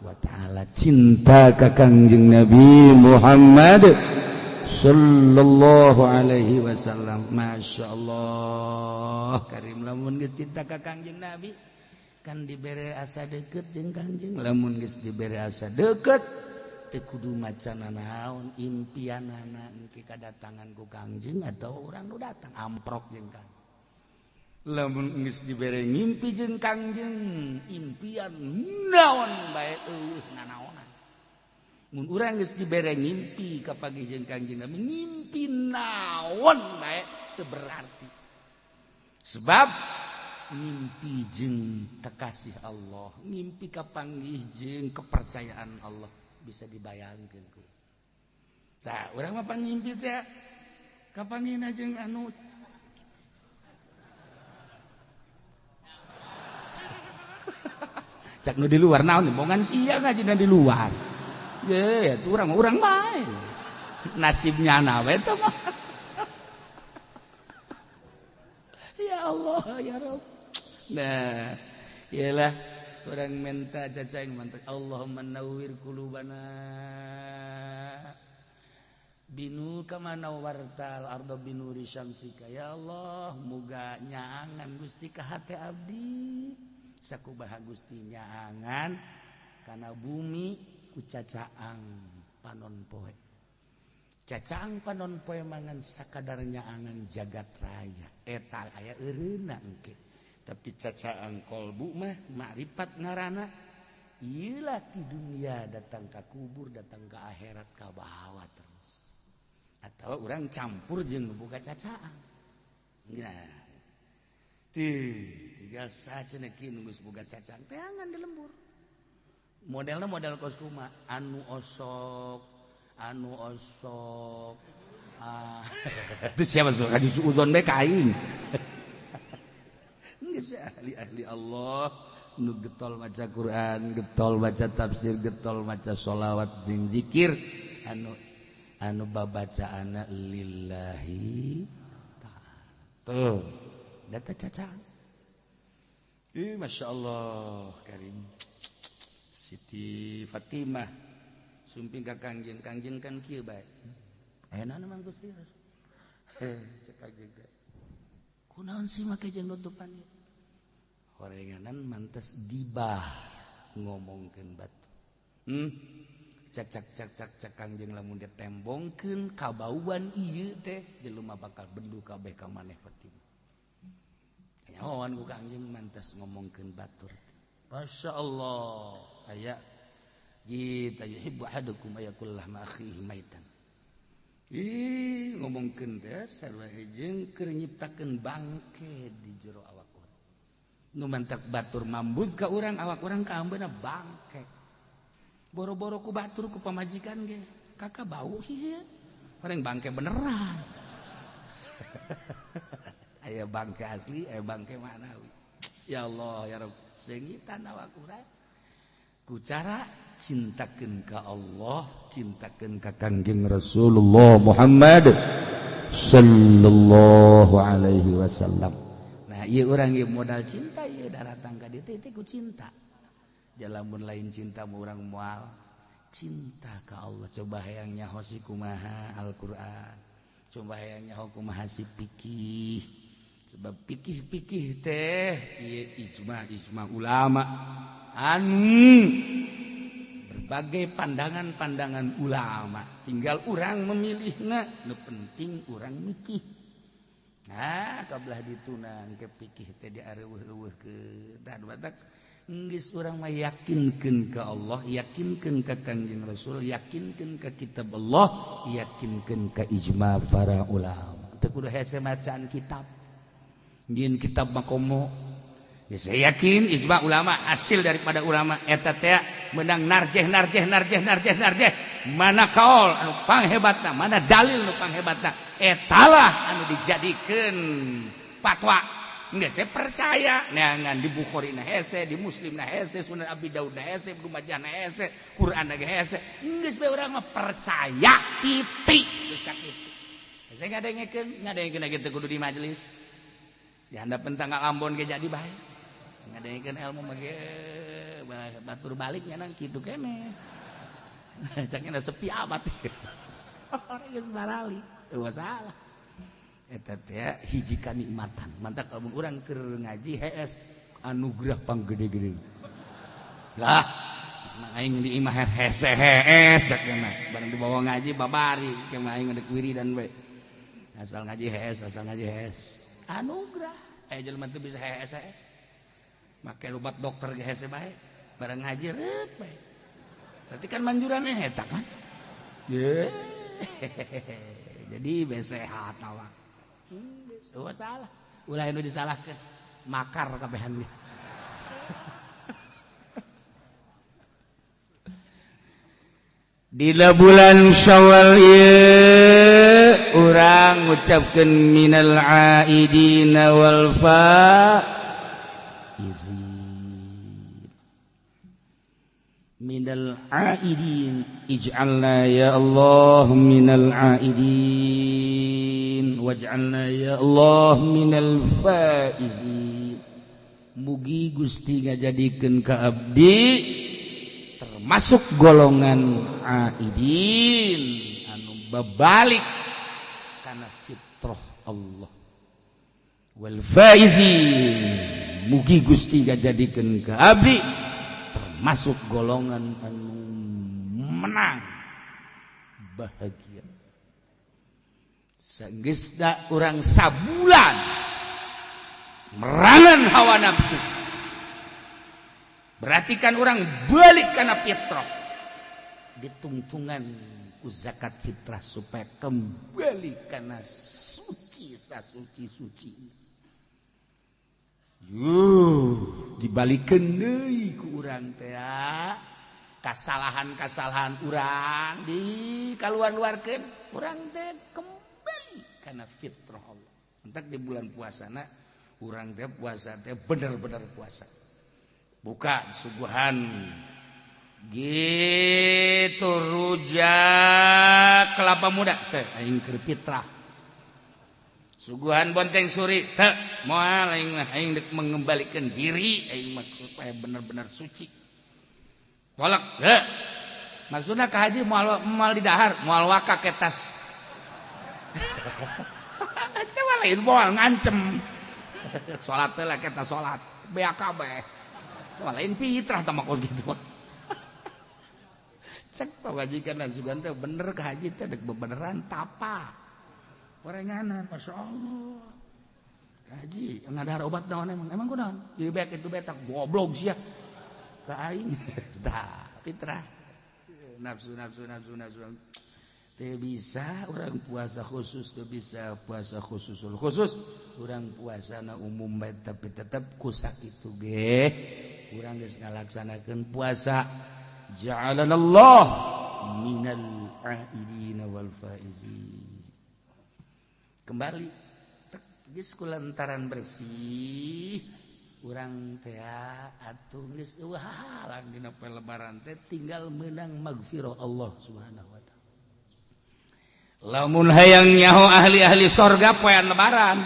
wa ta'ala, cinta ka Kangjeng Nabi Muhammad sallallahu alaihi wasallam. Masya Allah karim, lamun geus cinta ka Kangjeng Nabi kan dibere asa deket jeung Kangjeng. Lamun geus dibere asa deket teu kudu maca naon impianana, engke kadatangan ku Kangjeng atau urang nu datang amprok jeung Kangjeng. Lamun geus dibere ngimpi jeung Kangjeng, impian naon bae eueuh nanaonan. Mun urang geus dibere ngimpi kapanggih jeung Kangjeng Nabi, ngimpi naon bae teu berarti, sebab ngimpi jeung kekasih Allah, ngimpi kapanggih jeung kepercayaan Allah bisa dibayangkeun ku. Tah, urang mah pangimpi teh kapanggihna jeung anu cak nu di luar naon bongan sia ngajina di luar. Ye, atuh urang mah urang bae. Nasibnya na we teh mah. Ya Allah ya Rabb. Nah, iyalah orang minta cacing mantap. Allahumma nawwir qulubana binu kama nawwartal arda binuri syamsika. Ya Allah, muga nyaangan Gusti ka hate abdi. Sakubaha Gusti nyaangan kana bumi ku cacaang panon poe. Cacaang panon poe mangan sakadar nyaangan jagat raya. Eta aya eureuna engke. Tapi cacaang kolbu mah makrifat ngarana iyalah di dunia datang ke kubur, datang ke akhirat, ka bawah terus. Atau orang campur jeung buka cacaang. Nah, tinggal saja nek geus boga cacaang teangan di lembur. Modelna model kos kumaha? Anu osok, anu osok. Ah, itu siapa tuh? Hadis suudzon bae ka aing. Geus ahli-ahli Allah Nu getol maca Quran, getol baca tafsir, getol maca sholawat jeung zikir anu anu babacaanna lillahi ta'ala. Tuh, data cacang. Ih, Masya Allah karim. Siti Fatimah sumping ka Kangjeng, Kangjeng kan kieu bae. Ayeuna mah Gusti Rasul. Cek Kangjeng teh. Kunaon sih make jeung nutupan ieu? Horenganan mantes gibah ngomongkeun batu. Cak cak cak cak cak Kangjeng lamun ditembongkeun kabauan ieu teh jelema bakal bendu kabeh ka maneh Fatimah. Nyahoan ku Kangjeng mantes ngomongkeun batur. Masya Allah aya kita yuhibbu ahadukum ayakul lahma akhihi maitan. Ih ngomongkeun teh sarua jeung keur nyiptakeun bangke di jero awak urang. Nu mantak batur mambut ka urang awak urang kaambeuna bangke. Boro-boro ku batur ku pamajikan ge kakak bau sih ya. Paling bangke beneran. Aya bangke asli, aya bangke manawi. Ya Allah ya Rabb, seungitan awak urang. Ku cara cintakeun ka Allah, cintakeun ka Kangjeng Rasulullah Muhammad sallallahu alaihi wasallam. Nah, ieu urang ieu modal cinta ieu daratang ka dieu teh ku cinta. Lamun lain cinta mu urang moal cinta ka Allah. Coba hayang nyaho si kumaha Al-Qur'an, coba hayang nyaho kumaha si fikih. Sebab pikih-pikih teh ieu ijma-ijma ulama anu berbagai pandangan-pandangan ulama, tinggal urang memilihna, nu penting urang mikih. Nah, kabelah dituna ke pikih teh diareuweuh-euweuhkeun. Dan batak geus urang mah yakinkeun ka Allah, yakinkeun ka Kangjeng Rasul, yakinkeun ka kitab Allah, yakinkeun ka ijma para ulama. Teu kudu hese macaan kitab. Jin kitab makomo. Ya, saya yakin ijma ulama hasil daripada ulama eta teh menang narjeh narjeh narjeh narjeh narjeh. Mana kaol anu panghebatna, mana dalil nu panghebatna, etalah anu dijadikeun fatwa. Enggak, saya percaya neangan di Bukhari na hese, di Muslim na hese, Sunan Abi Daud na hese, Ibnu Majah na hese, Quran na hese. Geus bae urang mah percaya titik geus sakitu. Saya ngadengekeun, ngadengekeun kitu kudu di majelis. Di handapeun tanggal Ambon ge jadi bae. Ngadengekeun ilmu mah ge batur balik nya nang kitu keneh. Caknya sepi amat. Orang geus barali, eueuh salah. Eta teh hiji kanikmatan. Mantak lamun urang keur ngaji hees anugerah panggede-gede. Lah, aing di imah hese hees cak mah. Bareng dibawa ngaji babari ke mah aing ngadek wiridan bae. Asal ngaji hees, asal ngaji hees. Anugerah. Aya jelema teu bisa hees hees. Make obat dokter ge hese bae. Bareng ngaji reup bae. Berarti kan manjuran eta kan? Ye. Jadi be sehat awak. Oh, salah. Ulah anu disalahkeun. Makar kabehan ge. Dina bulan Syawal ieu urang ngucapkeun minal aidina wal faizin. Minal aidin ij'alna ya Allah minal aidin waj'alna ya Allah minal faizin. Mugi Gusti ngajadikeun ka abdi termasuk golongan aidin anu babalik kana fitrah Allah, wal faizin mugi Gusti ngajadikeun ka abdi termasuk golongan anu menang bahagia. Sageusna urang sabulan merangan hawa nafsu, berarti kan orang balik karena fitrah, ditungtungan ku zakat fitrah supaya kembali karena suci sasuci suci. Yuh, dibalikeun deui ku urang teh kasalahan-kasalahan urang di kaluar-luarkeun urang teh kembali karena fitrah Allah. Entak di bulan puasana urang teh puasa teh bener-bener puasa. Buka suguhan gitu rujak kelapa muda teh aing keur fitrah. Suguhan bonteng suri teh moal aing mah aing deuk mengembalikan diri aing mah supaya benar-benar suci. Tolak heuh. Maksudna ka haji moal moal di dahar, moal waka ketas. Coba lain moal ngancem. Salat teh lah kita salat BAKB. Lain fitrah tah mah kos kitu. Cek pamajikan sugan teh bener ka haji teh dek bebeneran tapa. Gorenganan Masya Allah. Haji ngadahar obat naon emang? Emang kunaon? Ieu bek itu betak goblok sia. Ka aing. Tah, fitrah. Nafsu nafsu nafsu nafsu. Teu bisa urang puasa khusus, teu bisa puasa khususul khusus. Urang puasana umum bae tapi tetep ku sakitu ge. Urang geus ngalaksanakeun puasa. Ja'alanallah minal aidina wal faizin. Kembali geus kulantaran bersih urang teh atuh geus eueuh halang dina poe lebaran teh tinggal meunang magfirah Allah Subhanahu wa taala. Lamun hayang nyaho ahli-ahli sorga poean lebaran.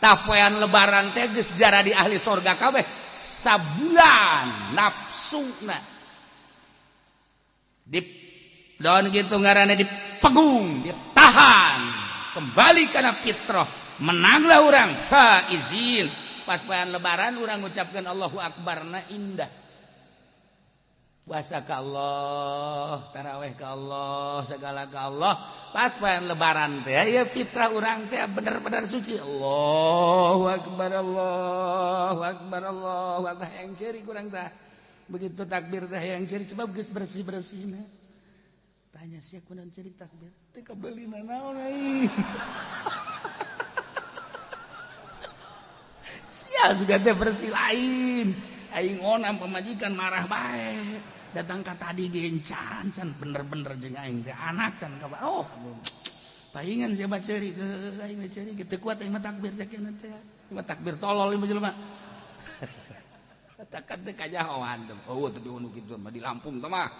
Tah poean lebaran teh geus jaradi ahli sorga kabeh sabulan nafsuna. Di daun gitu ngaranna dipegung, ditahan, kembali kana fitrah, menanglah urang faizin. Pas poean lebaran urang ngucapkeun Allahu Akbar na indah. Puasa ka Allah, taraweh ka Allah, segala ka Allah. Pas poean lebaran teh ya fitrah urang teh bener-bener suci. Allahu Akbar, Allahu Akbar, Allahu Akbar. Yang ceurik urang teh. Begitu takbir teh yang ceurik sebab geus bersih-bersihna. Tanya sia kunaon ceurik takbir? Teu kabeulina naon euy. Sia juga teh bersih lain. Aing onam pamajikan marah bae. Datang ka tadi ge encan can bener-bener jeung aing teh anak can kabar. Oh, pahingan sia mah ceurik aing mah ceurik teu kuat aing mah takbir teh keun teh. Mah takbir tolol ieu mah jelema. Takkan teh kajahoan teh. Oh, tapi nu kitu mah di Lampung teh mah.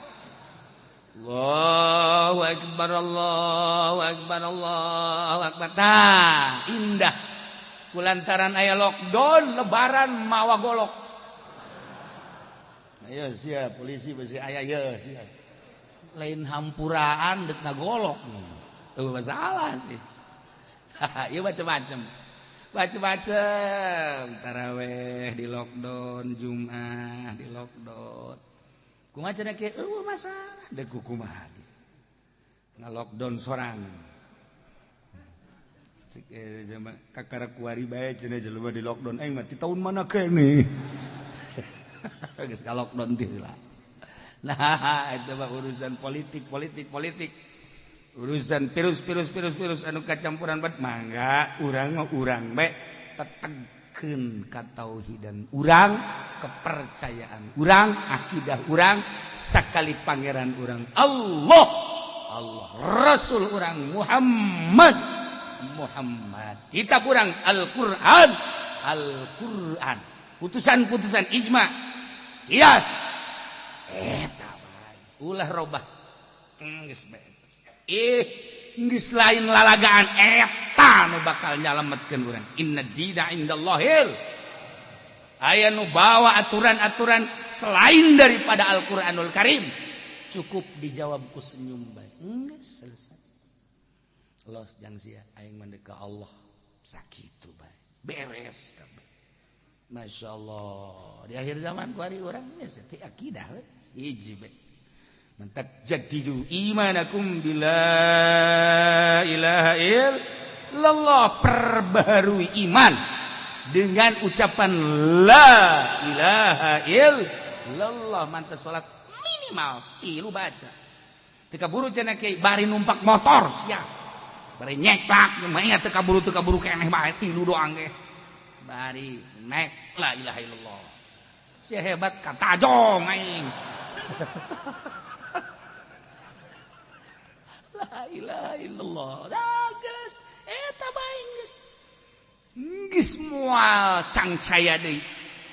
Allahu Akbar, Allahu Akbar, Allahu Akbar. Tah, indah. Kulantaran aya lockdown lebaran mawa golok. Ayo sia polisi besi aya ye sia. Lain hampuraan deuk ngagolok. Eueuh masalah sih. Ieu macem-macem. Macem-macem taraweh di lockdown, Jumat di lockdown. Kumaha cenah kieu eueuh masalah deuk kumaha. Nga-lockdown sorangan. Cek kakara kuari bae cenah jelema di lockdown aing mah ti taun mana keneh. Geus ka lockdown teh lah. Nah, itu mah urusan politik, politik, politik. Urusan virus, virus, virus, virus anu kacampuran bat mangga urang mah urang bae tetegkeun katauhidan urang, kepercayaan urang, akidah urang, sakali pangeran urang Allah, Allah, Rasul urang Muhammad, Muhammad. Kitab urang Al-Qur'an, Al-Qur'an. Putusan-putusan ijma, kias. Eta bae. Ulah robah. Geus bae. Geus lain lalagaan eta nu bakal nyalametkeun urang. Inna dina indallahil. Aya nu bawa aturan-aturan selain daripada Al-Qur'anul Karim. Cukup dijawab ku senyum bae. Geus selesai. Los jang sia aing mah ka Allah. Sakitu bae. Beres kabeh. Masya Allah. Di akhir zaman kuari urang geus teh akidah we. Hiji bae. Mentak jadidu imanakum bila ilaha illallah, perbaharui iman dengan ucapan la ilaha illallah. Mantas salat minimal tilu baca. Teu kaburu cenah kiai bari numpak motor siap. Bari nyeklak mah teu kaburu keneh bae tilu doang ge. Bari naik la ilaha illallah. Sia hebat katajong aing. La ilaha illallah. Dah geus eta bae geus. Geus moal cangcaya deui.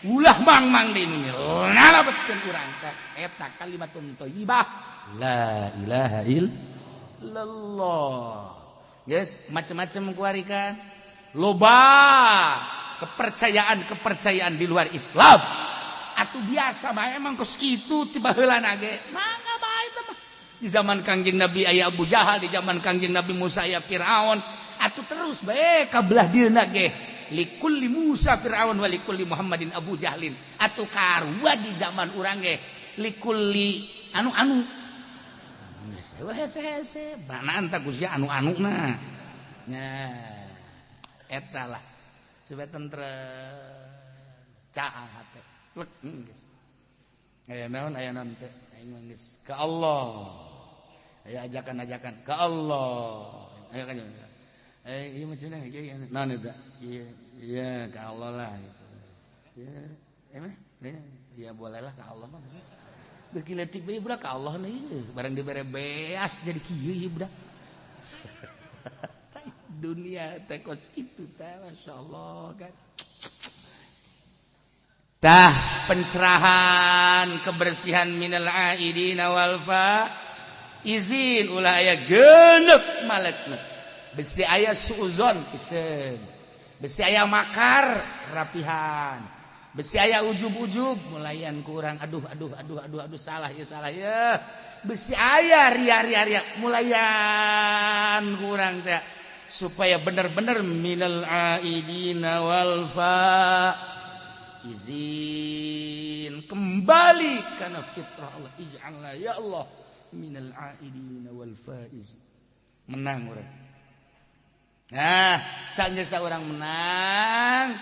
Ulah mang-mang deui nu ngalabetkeun urang teh eta kalimatun thayyibah la ilaha illallah. Geus macem-macem kuari kan. Loba kepercayaan-kepercayaan di luar Islam. Atuh biasa mah emang kos kitu ti baheulana ge. Mangga bae teh mah. Di zaman Kangjeng Nabi aya Abu Jahal, di zaman Kangjeng Nabi Musa aya Firaun. Atuh terus bae ka belah dieuna ge. Likulli Musa Fir'aun wa likulli Muhammadin Abu Jahlin. Atuh karua di zaman urang ge likulli anu-anu. Geus hese-hese, banaan tah ku sia anu-anuna. Nya eta lah. Supaya tentrem. Caang hate. Lek geus. Aya naon teh? Aing mah geus ka Allah. Aya ajakan-ajakan ka Allah. Aya kan. Iya macam mana? Iya, naon eta? Iya, iya ke Allah lah gitu. Iya, emang? Iya bolehlah ke Allah mah. Beuki leutik bae budak ka Allah nih. Barang dibere beas jadi kieu ieu budak. Dunia teh kos kitu teh masyaallah kan. Tah pencerahan kebersihan minal aidina wal fa izin ulah aya genep malekna. Besi aya suuzon piceun. Besi aya makar rapihan. Besi aya ujub-ujub mulayan kurang aduh aduh aduh aduh aduh salah ya salah ya. Besi aya ria ria ria mulayan kurang teh supaya bener-bener minal aidina wal fa izin kembali karena fitrah Allah ij'alna ya Allah minal aidina wal faiz. Menang urang. Nah, saenggeus urang menang,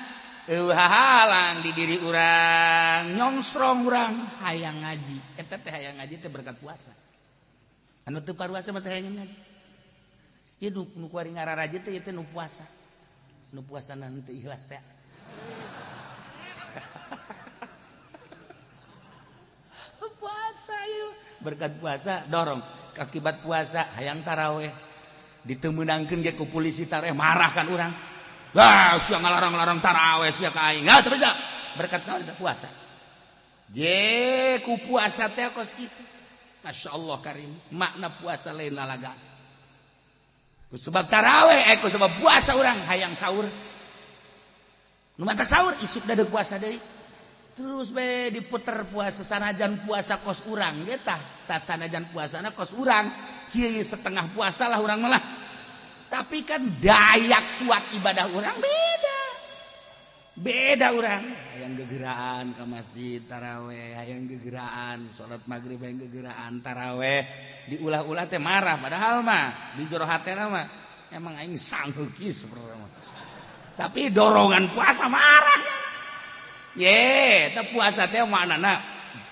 eueuh halang di diri urang, nyongsrong urang hayang ngaji. Eta teh hayang ngaji teh berkat puasa. Anu teu paruasa mah teh hayang ngaji. Ieu nu kuari ngararaji teh ieu teh nu puasa. Nu puasana henteu ikhlas teh. Puasa ieu berkat puasa dorong akibat puasa hayang taraweh. Ditemenangkeun ge ku polisi taraweh marah kan urang. Wah, sia ngalarang-larang taraweh sia ka aing. Ah, teu bisa. Berkat naon eta puasa. Je ku puasa teh kos kitu. Masyaallah karim, makna puasa lain lalaga. Ku sebab taraweh ku sebab puasa urang hayang sahur. Nu matak sahur isuk da puasa deui. Terus bae diputer puasa sanajan puasa kos urang ge tah, tah sanajan puasana kos urang. Kieu setengah puasa lah urang malah. Tapi kan daya kuat ibadah urang beda. Beda urang. Hayang gegeraan ke masjid taraweh, hayang gegeraan salat maghrib, hayang gegeraan taraweh. Diulah-ulah teh marah padahal mah di jero hatena mah emang aing sanggup kieu sebenarnya. Tapi dorongan puasa marah. Ye, teh puasa teh maknana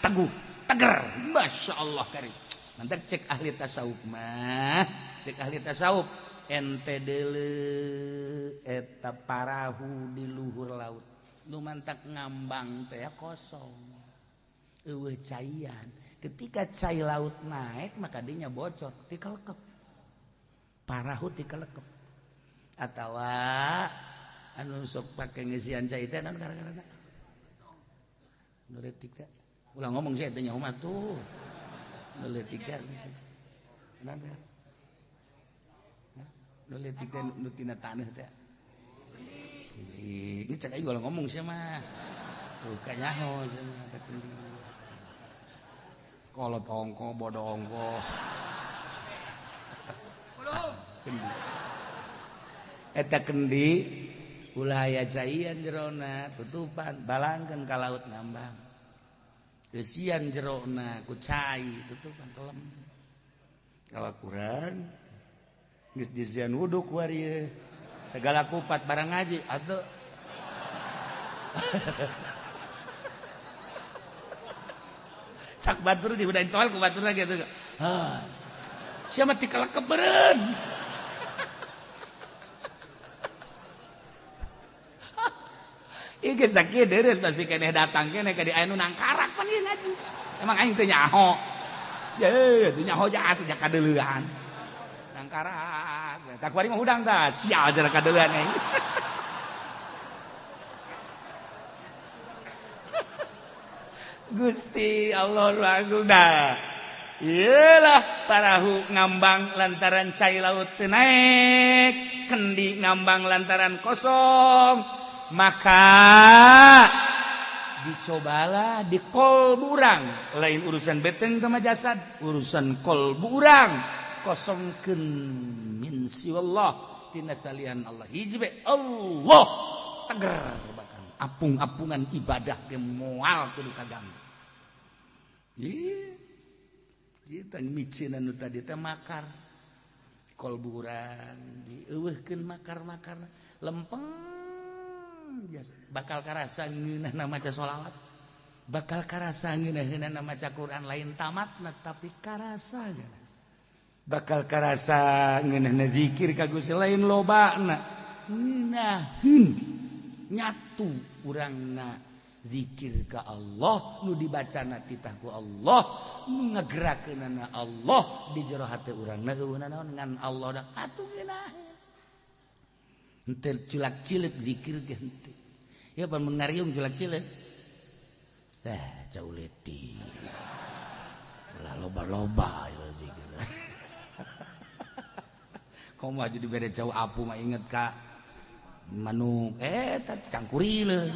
teguh, teger. Masyaallah karim. Nanti cek ahli tasawuf mah, cek ahli tasawuf ente deuleu eta parahu di luhur laut. Nu mantak ngambang teh kosong. Eueuh caian. Ketika cai laut naik maka dinya bocor, tikelekep. Parahu tikelekep. Atawa anu sok pake ngeusian cai teh naon gara-garana? Nu leutik teh. Ulah ngomong sih eta nya mah tuh. Nu leutik teh. Naon? Nu leutik teh nu tina taneuh teh. Ini cek aing ulah ngomong sia mah. Tuh kanyaho sia mah teh. Kolot ongko bodoh ongko. Eta kendi ulah aya caian jerona tutupan balangkeun ka laut ngambang. Eusian jerona ku cai tutupan telem. Kalakuran geus disian wudu ku ari segala kupat barang ngaji atuh. Cak batur di udah toel ku batur lagi atuh. Hah. Sia mah tikelekep beureun. Ieu geus sakieu deureus pasti keneh datang keneh ka di aya nu nangkarak pan ieu ngaji. Emang aing teu nyaho. Ye, teu nyaho ja sejak kadeuleuan. Nangkarak. Tah kuari mah hudang tah, sial jara kadeuleuan aing. Gusti Allah agung dah. Iyalah parahu ngambang lantaran cai laut teu naek, kendi ngambang lantaran kosong. Maka dicobalah di kolbu urang, lain urusan beteng sama jasad, urusan kolbu urang kosongkeun min siwallah tina salian Allah. Hiji be Allah teger bahkan apung-apungan ibadah ge moal kudu kaganggu. Ieu kita micin anu tadi teh makar kolbu urang dieuweuhkeun makar-makar lempeng biasa bakal karasa ngeunahna maca sholawat, bakal karasa ngeunahna maca Quran, lain tamatna tapi karasa bakal karasa ngeunahna zikir ka Gusti lain lobana ngeunaheun nyatu urangna zikir ka Allah nu dibacana titah ku Allah nu ngagerakeunana Allah di jero hate urangna eueuh naon ngan Allah da atuh ngeunaheun henteu culak-cileuk zikir ge henteu ya pan mun ngariung culak-cileuk dah jauh leutik ulah loba-loba ya zikir. Komo aja dibere jauh apu mah inget ka manuk eta cangkurileun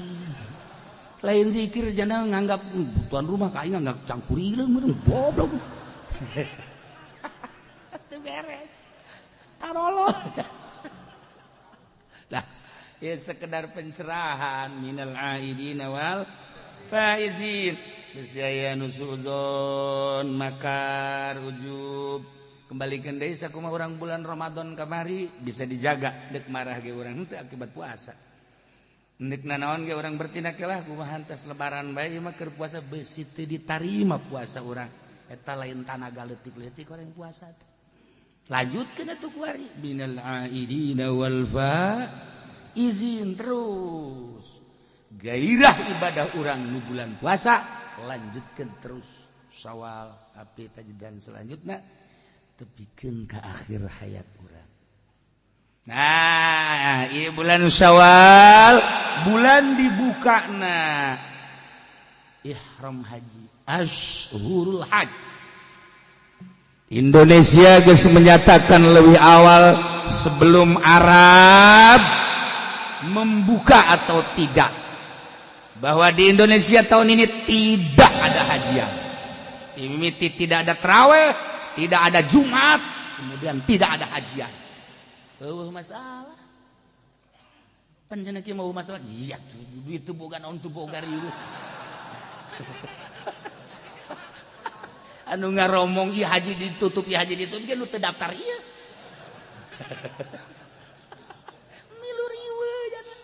lain zikir jana nganggap tuan rumah ka aing nganggap cangkurileun meureun goblok. Teu beres tarolo. Lah ya sekedar pencerahan minal aidina wal faizin. Geus aya nu suuzon makar ujub kembalikan deui sakumaha urang bulan Ramadan kamari bisa dijaga deuk marah ge urang henteu akibat puasa. Ndek nanaon ge urang bertindak lah kumaha hantas lebaran bae ieu mah keur puasa beusi teu ditarima puasa urang. Eta lain tanaga leutik-leutik orang puasa teh. Lanjutkeun atuh kuari minal aidina wal faizin terus. Gairah ibadah urang nu bulan puasa lanjutkeun terus Syawal, api dan selanjutnya tepikeun ka akhir hayat urang. Nah, ieu bulan Syawal, bulan dibukana ihram haji, ashurul hajj. Indonesia geus menyatakan lebih awal sebelum Arab membuka atau tidak bahwa di Indonesia tahun ini tidak ada hajian. Ini tidak ada terawih, tidak ada Jumat, kemudian tidak ada hajian. Eueuh masalah. Pan cenah kieu mau masalah. Iya, duit teu boga naon teu boga riweuh. Anu ngaromong ieu haji ditutup, ieu haji ditutup, ge nu teu daftar ieu. Milu riweuh jangan.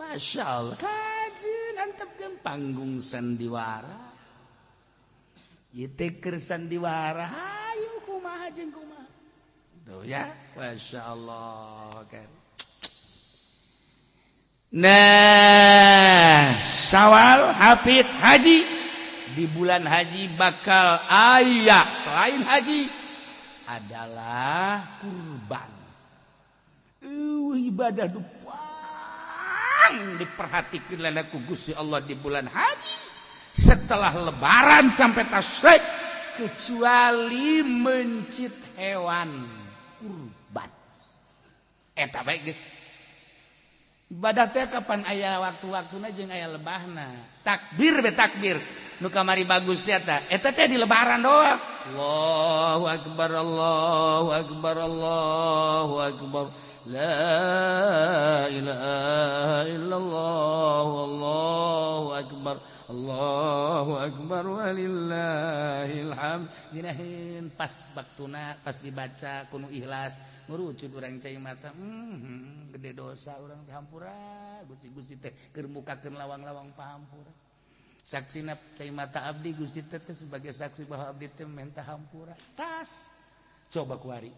Masya Allah, kajeun antepkeun panggung sandiwara. Ieu teh keur sandiwara, hayu kumaha jeung kumaha. Tuh ya, Masya Allah kan. Nah, Syawal hafid haji. Di bulan haji bakal aya selain haji adalah kurban. Ibadah dupang diperhatikan lana ku Gusti Allah di bulan haji. Setelah lebaran sampai tasyrik kecuali mencit hewan kurban. Eta bae geus. Ibadah teh kapan aya waktu-waktuna jeung aya lebahna. Takbir be takbir. Nu kamari bagus teh eta. Eta teh di lebaran doang. Allahu akbar, Allahu akbar, Allahu akbar. La ilaha illallah, Allahu akbar. Allahu akbar walillahil hamd. Ginahin pas waktuna pas dibaca kuno ikhlas ngurucut urang cai mata. Gede dosa urang teh hampura Gusti-gusti teh keur mukakeun lawang-lawang pahampura. Saksina cai mata abdi Gusti teh sebagai saksi bahwa abdi teh minta hampura. Tas coba kuari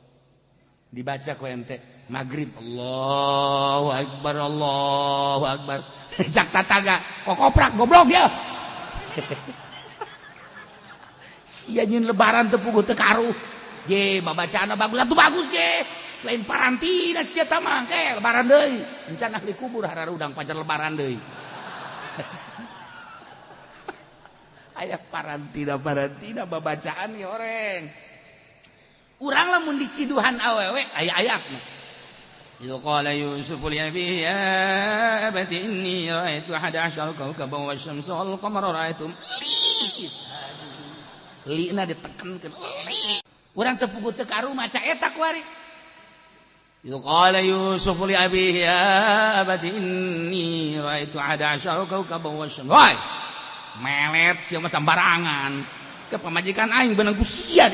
dibaca ku ente maghrib Allahu akbar Allahu akbar. Jak tataga kokoprak goblok ya. Sia nyeun lebaran teu puguh teu karuh. Ge babacaanna bagus atuh bagus ge. Lain parantina sia tah mah ke lebaran deui. Encan ahli kubur hararudang pacar lebaran deui. Aya parantina babacaan ya oreng. Urang lamun diciduhan awewe aya ayatna. إذ قال يوسف لأبيه يا أبت إني رأيت 11 كوكبا والشمس والقمر رأيتهم li lina ditekankeun urang teu puguh teu ka rumah ca eta kuari. إذ قال يوسف لأبيه يا أبت إني رأيت 11 كوكبا والشمس. Woi melet sia mah sambarangan ke pamajikan aing beunang ku sia.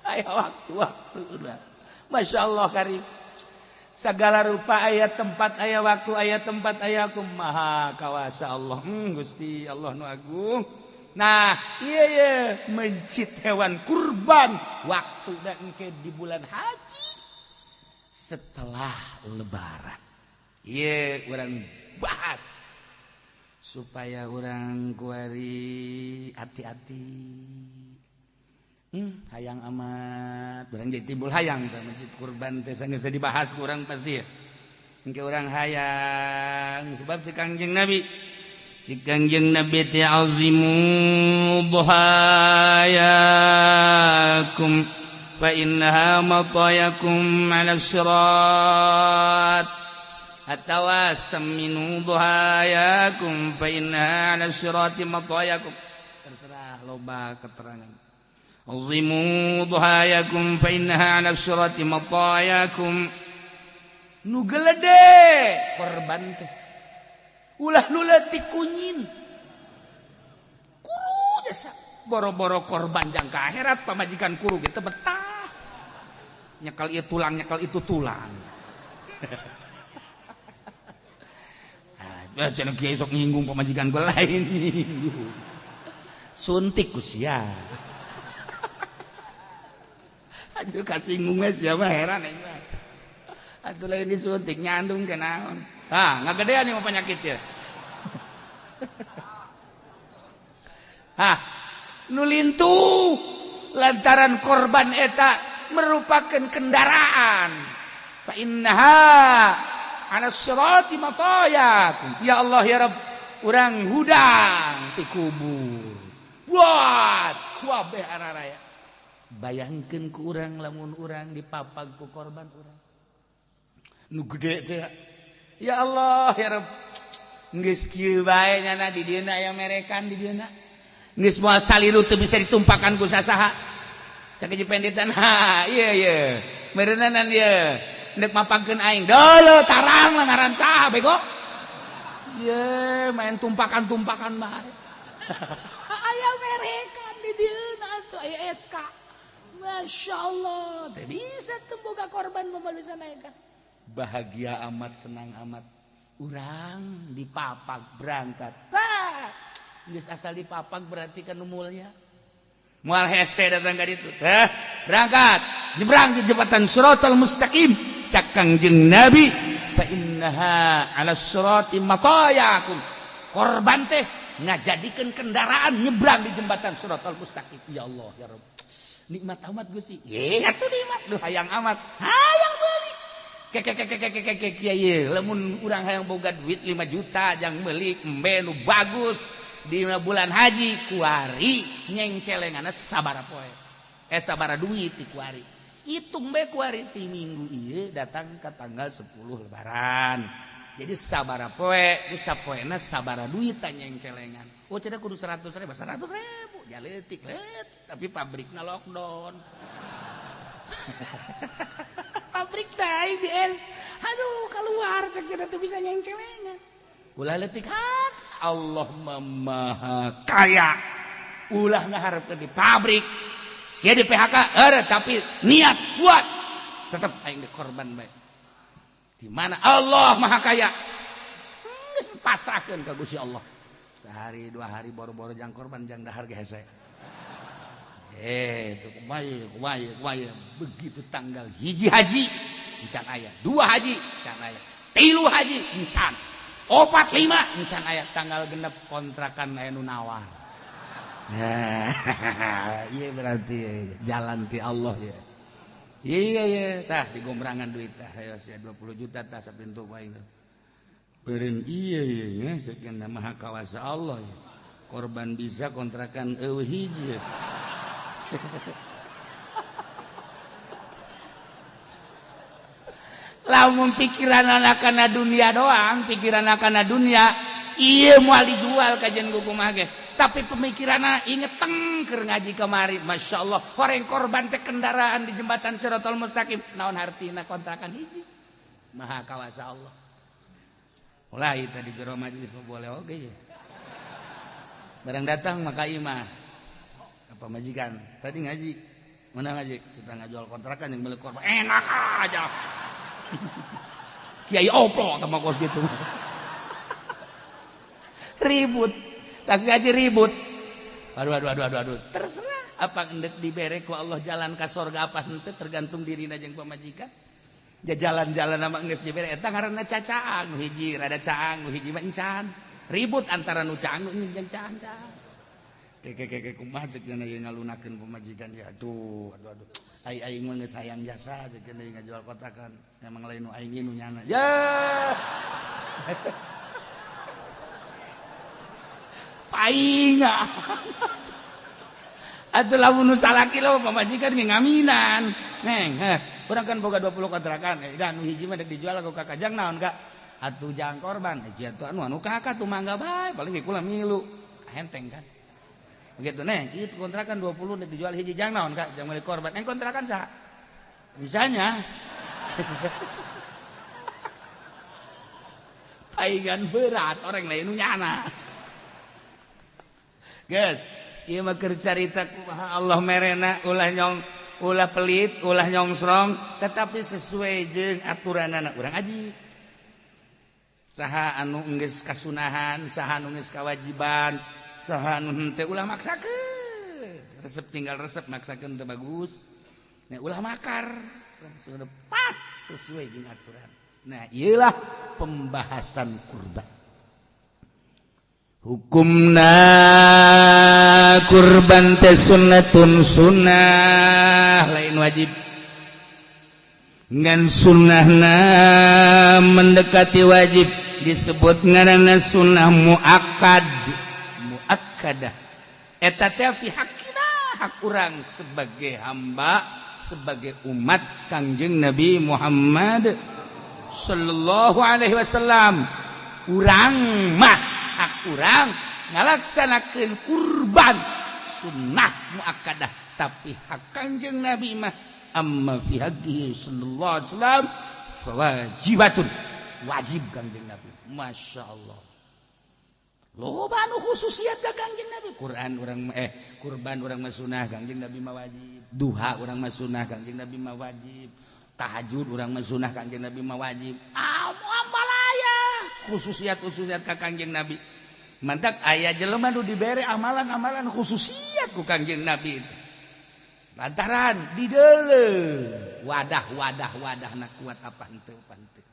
Aya waktu-waktu udah. Masya Allah karim. Segala rupa ayat tempat aya waktu aya tempat aya aku maha kawasa Allah. Gusti Allah nu agung. Nah, iya iya mencit hewan kurban waktu dan engke di bulan haji setelah lebaran. Iya urang bahas supaya urang kuari hati-hati. Hayang amat barang jadi timbul hayang teh masjid kurban teh sanggeus dibahas ku urang pasti ya. Engke urang hayang sebab si Kangjeng Nabi teh azimu dhahayakum fa innaha matayakum 'ala sirat atawa saminu dhahayakum fa innaha 'ala sirati matayakum. Terserah loba keterangan. Azimu dhahayakum fa innaha 'ala sirati matayakum. Nu gelede korban teh ulah nu leutik kunyin kuru jasa boro-boro korban jangka akhirat pamajikan kuru ge teu betah nyekel ieu tulang nyekel itu tulang. Ah cenah kiai sok nyinggung pamajikan gua lain nyinggung suntik ku sia. Aduh kasinggungnya siapa heran aing mah. Atuh lain disuntik nyandung ke naon. Hah, ngagedean ieu mah penyakit ya. Hah, nu lintuh lantaran korban eta merupakan kendaraan. Fa innaha 'ala sirati matayakum. Ya Allah ya Rabb, urang hudang ti kubur. Buat kuabeh araraya. Bayangkeun ku urang lamun urang dipapag ku korban urang nu gede teh. Ya Allah ya Rabb, geus kieu bae nyana di dieuna aya merekan di dieuna geus moal saliru teu bisa ditumpakan ku sasaha cak jipenditan. Ha ieu ieu meureunanan ieu ndek mapagkeun aing deuleu tarang ngaran saha bego ye main tumpakan-tumpakan bae. Aya merekan di dieuna atuh aya SK. Masya Allah, teu bisa temboga korban moal bisa naikkan. Bahagia amat, senang amat. Urang dipapag berangkat. Tah, geus asal dipapag berarti kan nu mulya. Moal hese datang ka ditu. Tah, berangkat. Nyebrang di jembatan Siratal Mustaqim. Cak Kangjeng Nabi, fa innaha 'ala sirati matayakum. Korban teh ngajadikeun kendaraan nyebrang di jembatan Siratal Mustaqim. Ya Allah, ya Rabb. Nikmat amat Gusti. Ye, atuh nikmat. Duh hayang amat. Hayang meuli. Kekekekekekek kieu lamun urang hayang boga duit 5 juta jang meuli embe nu bagus di bulan haji kuari nyengcelenganna sabaraha poe. Sabaraha duit di kuari. Hitung bae kuari ti minggu ieu datang ka tanggal 10 lebaran. Jadi sabaraha poe, di sapoena sabaraha duit nyengcelengan. Oh cenah kudu 100 ribu, 100 ribu. Ya leutik leutik, tapi pabrikna lockdown. Pabrik da IBS. Aduh keluar cek cenah teu bisa nyengcelengan. Ulah leutik hak Allah Maha Kaya. Ulah ngaharepkeun di pabrik. Sia di PHK, heureut tapi niat kuat. Tetep aing dikorban bae. Di mana Allah Maha Kaya. Geus pasrahkeun ka Gusti Allah. Sehari dua hari boro-boro jang korban jang dahar ge hese. Itu kumaha begitu tanggal 1 haji encan aya, 2 haji encan aya, 3 haji encan, 4 5 encan aya, tanggal 6 kontrakan aya nu nawar. Iya berarti jalan ti Allah ya. Iya iya tah digombrangan duit tah ayo sia 20 juta tah sapintu aing. Beureun ieu ye nya maha kawasa Allah ya. Korban bisa kontrakan eueuh hiji. Lamun pikiran anak kana dunia doang, pikiran kana dunia, iya moal dijual kajian kumaha ge. Tapi pemikiranna inget teng keur ngaji kamari, Masya Allah, horeng korban teh kendaraan di jembatan Siratal Mustaqim, naon hartina kontrakan hiji. Maha kawasa Allah. Mulai tadi jero majelis mah boleh oge ye. Barang datang maka imah. Apa majikan? Tadi ngaji. Mana ngaji? Kita ngajual kontrakan yang beli korban. Enak aja. Kiai oplo sama kos gitu. Ribut. Tas ngaji ribut. Aduh. Terserah apa endek dibere ku Allah jalan ka sorga apa henteu tergantung dirina jeung pamajikan. Ja jalan-jalan sama geus dibere eta ngaranna cacaang, nu hiji rada caang, nu hiji mah encan. Ribut antara nu caang nu jeung caang. Keke kumaha ceuk nya ieu ngalunakeun pamajikan ya aduh. Ai aing mah geus hayang jasa ceuk nya ngajual kotakan. Emang lain nu aing nu nyana. Ya. Painga. Atuh lamun nu salaki lamun pamajikan ge ngaminan. Neng, heh, urang kan boga 20 kontrakan. Eh, dan nu hiji mah dek dijual ku kakak jang naon kak? Atuh jang korban. Eh, atuh anu kakak tuh mangga bae, paling ge kula milu. Henteng kan. Begitu neng, itu kontrakan 20 dek dijual hiji jang naon kak? Jang meuli korban. Eng kontrakan saha? Misalnya. Paingan berat orang lain nu nyana. Guys, ieu mah keur carita kumaha Allah merena ulah nyong ulah pelit, ulah nyongsrong, tetapi sesuai jeung aturanana urang aji. Saha anu geus kasunahan, saha anu geus kawajiban, saha anu henteu ulah maksakeun. Resep tinggal resep maksakeun teu bagus. Nah, ulah makar. Sudah pas sesuai jeung aturan. Nah, ieulah pembahasan kurban. Hukumna kurban teh sunnatun sunnah lain wajib. Ngan sunnahna mendekati wajib disebut ngaranna sunnah muakkad. Muakkadah. Eta teh fi haqqina, hak urang sebagai hamba, sebagai umat Kangjeng Nabi Muhammad sallallahu alaihi wasallam. Urang mah hak urang ngalaksanakeun kurban sunnah muakkadah, tapi hak Kangjeng Nabi mah amma fi haqqihi sallallahu alaihi wasallam fawajibatun, wajib Kangjeng Nabi. Masya Allah, loba anu khususiat ka Kangjeng Nabi. Quran urang kurban urang mah sunnah, Kangjeng Nabi mah wajib. Duha urang mah sunnah, Kangjeng Nabi mah wajib. Tahajud urang mah sunnah, Kangjeng Nabi mah wajib. Amalaya khususiat ka Kangjeng Nabi. Mantak aya jelema nu dibere amalan-amalan khususiat ku Kangjeng Nabi itu. Lantaran dideuleu wadah-wadah wadahna kuat apa henteu panteu.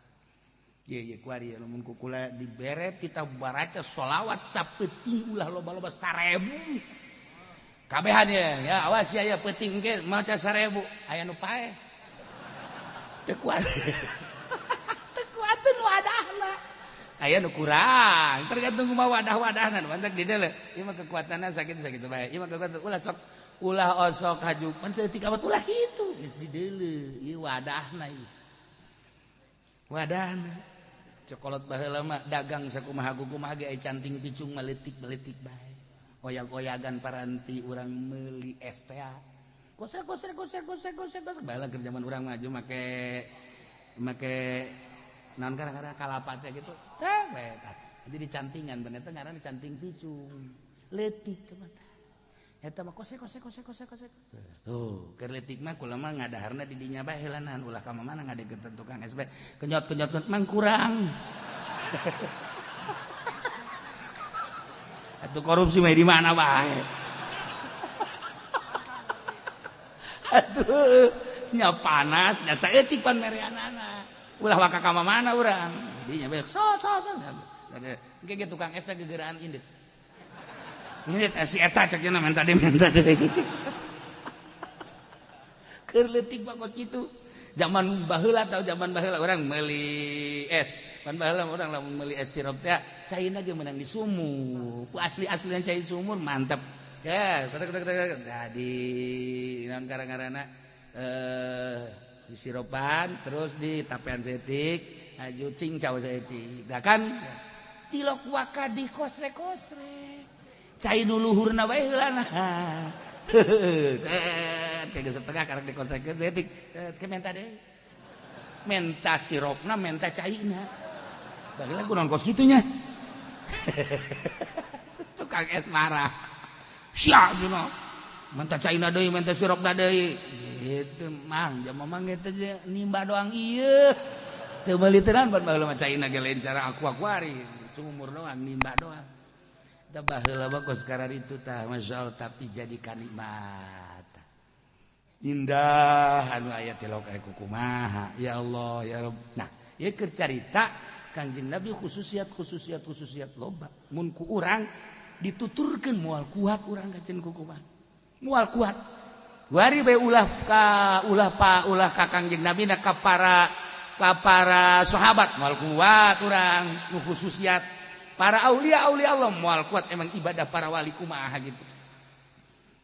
Ye ye kuari lamun ku kula dibere kita baraca sholawat sapeuting ulah loba-loba 1000. Kabehan ya, ya awas ya ya peuting ge maca 1000 aya nu paeh. Teu kuat. Teu kuateun wadahna. Aya nu kurang, tergantung kumaha wadah-wadahna. Mantak dideuleu ieu mah kekuatanna sakitu-sakitu bae. Ieu mah kekuatan ulah sok ulah osok haju pan saeutik amat ulah kitu geus dideuleu ieu wadahna ieu. Wadahna. Cokolot baheula mah dagang sakumaha kumaha ge canting picung maletik-maletik bae. Oyag-oyagan paranti urang meuli es teh. Gosek gosek gosek gosek gosek gosek baheula keur zaman urang maju make naon gara-gara kalapa teh gitu. Teh bae tah. Jadi dicantingan bener teh ngaranna canting picung. Leutik teh mah. Eta mah kosek kosek kosek kosek kosek. Tuh, keur leutik mah kula mah ngadaharna di dinya bae heulanan ulah ka mana ngadeukeutan tukang es bae. Kenyot-kenyot mang kurang. Atuh korupsi mah di mana bae. Atuh nya panas nya saeutik pan mereanana. Ulah waka ka mana urang. Dinya bae so so so. Engke ge tukang es teh gegeraan indit. Ini si eta cek nya minta deui. Keur leutik mah kos kitu. Zaman baheula atau zaman baheula urang meuli es, Pan baheula urang lamun meuli es sirup teh caina ge meunang di sumur. Ku asli-aslian cai sumur mantep. Ya, nah di naon karang-karana di sirupan terus di tapean setik, aju cincau setik. Dah kan tilok waka di kosre-kosre. Cai nu luhurna bae heulana. 3,5 karek dikosrekeun setik. Ke menta deui. Menta sirupna, menta caina. Baheula kunaon kos kitu nya. Tukang es marah. Sia cenah. Menta caina deui, menta sirupna deui. Gitu mang, jam mamang eta nimba doang ieu. Teu meuli tenan pan baheula mah caina ge lain cara aku-akuari, sumur doang nimba doang. Tah baheula mah kos kararitu tah masyaallah tapi jadi kanikmat. Indah anu aya tilok aya kumaha. Ya Allah ya Rabb. Nah, ieu keur carita Kangjeng Nabi khususiat khususiat khususiat loba. Mun ku urang dituturkeun moal kuat urang kajen kukumaha. Moal kuat. Wari bae ulah ka ulah pa ulah ka Kangjeng Nabi na ka para sahabat moal kuat urang nu khususiat. Para aulia aulia Allah moal kuat emang ibadah para wali kumaha gitu.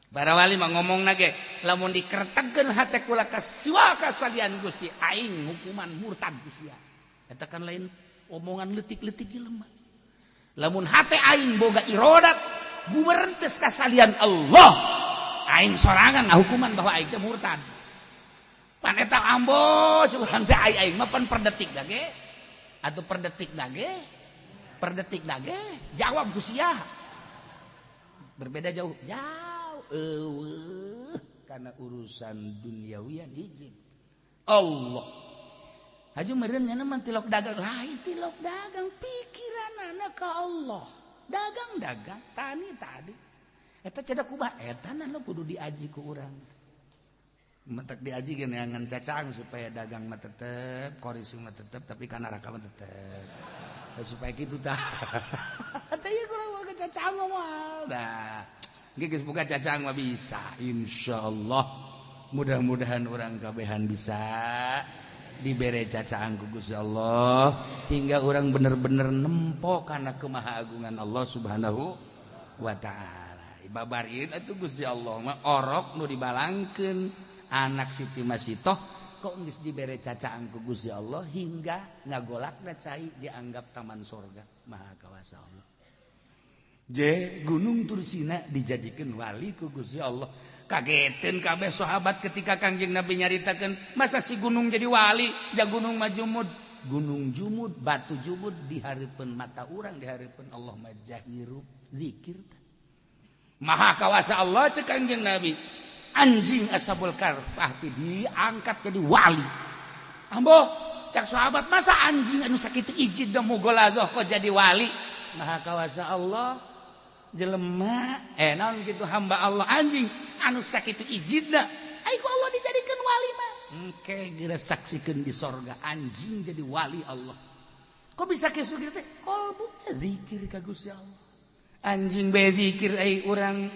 Para wali mah ngomongna ge lamun dikertegkeun hate kula ka siwa kasalian Gusti aing hukuman murtad Gusti. Eta kan lain omongan leutik-leutik jelema. Lamun hate aing boga irodat guberentes kasalian Allah aing sorangan ngahukuman bahwa aing teh murtad. Pan eta ambo urang teh aing mah pan per detik dage atau per detik dage per detik dage jawab ku sia. Berbeda jauh jauh eueuh karena urusan duniawian hiji Allah. Haju meureun nya mah tilok dagang lain tilok dagang pikiranana ka Allah. Dagang-dagang tani tadi eta cedak kumaha eta nah kudu diaji ku urang. Mentek diaji ge neangan cacang supaya dagang mah tetep, korisi mah tetep tapi ka neraka mah tetep. Supaya kitu tah. Teh ieu kurang boga cacang mah. Nah, geus buka cacang mah bisa insyaallah. Mudah-mudahan urang kabehan bisa dibere cacaan ku Gusti Allah hingga orang bener-bener nempo kana kemahaagungan Allah Subhanahu wa taala. Babarin atuh Gusti Allah mah orok nu dibalangkeun anak Siti Masitoh kok geus dibere cacaan ku Gusti Allah hingga ngagolakna cai dianggap taman sorga. Maha kawasa Allah. Je Gunung Tursina dijadikeun wali ku Gusti Allah. Kagetin kabeh sahabat ketika Kangjeng Nabi nyaritakeun masa si gunung jadi wali, ja gunung mah jumud. Gunung jumud, batu jumud dihareupeun mata urang, dihareupeun Allah mah jahirup zikir. Maha kawasa Allah cek Kangjeng Nabi. Anjing Ashabul Kahfi diangkat jadi wali. Ambo cek sahabat masa anjing anu sakitu ijid da mugolazoh kok jadi wali? Maha kawasa Allah jelema naon gitu hamba Allah anjing anu sakitu ijidna ai ku Allah dijadikeun wali mah engke geura saksikeun di sorga anjing jadi wali Allah. Kok bisa kieu teh kolbu zikir ka Gusti Allah. Anjing bae zikir ai urang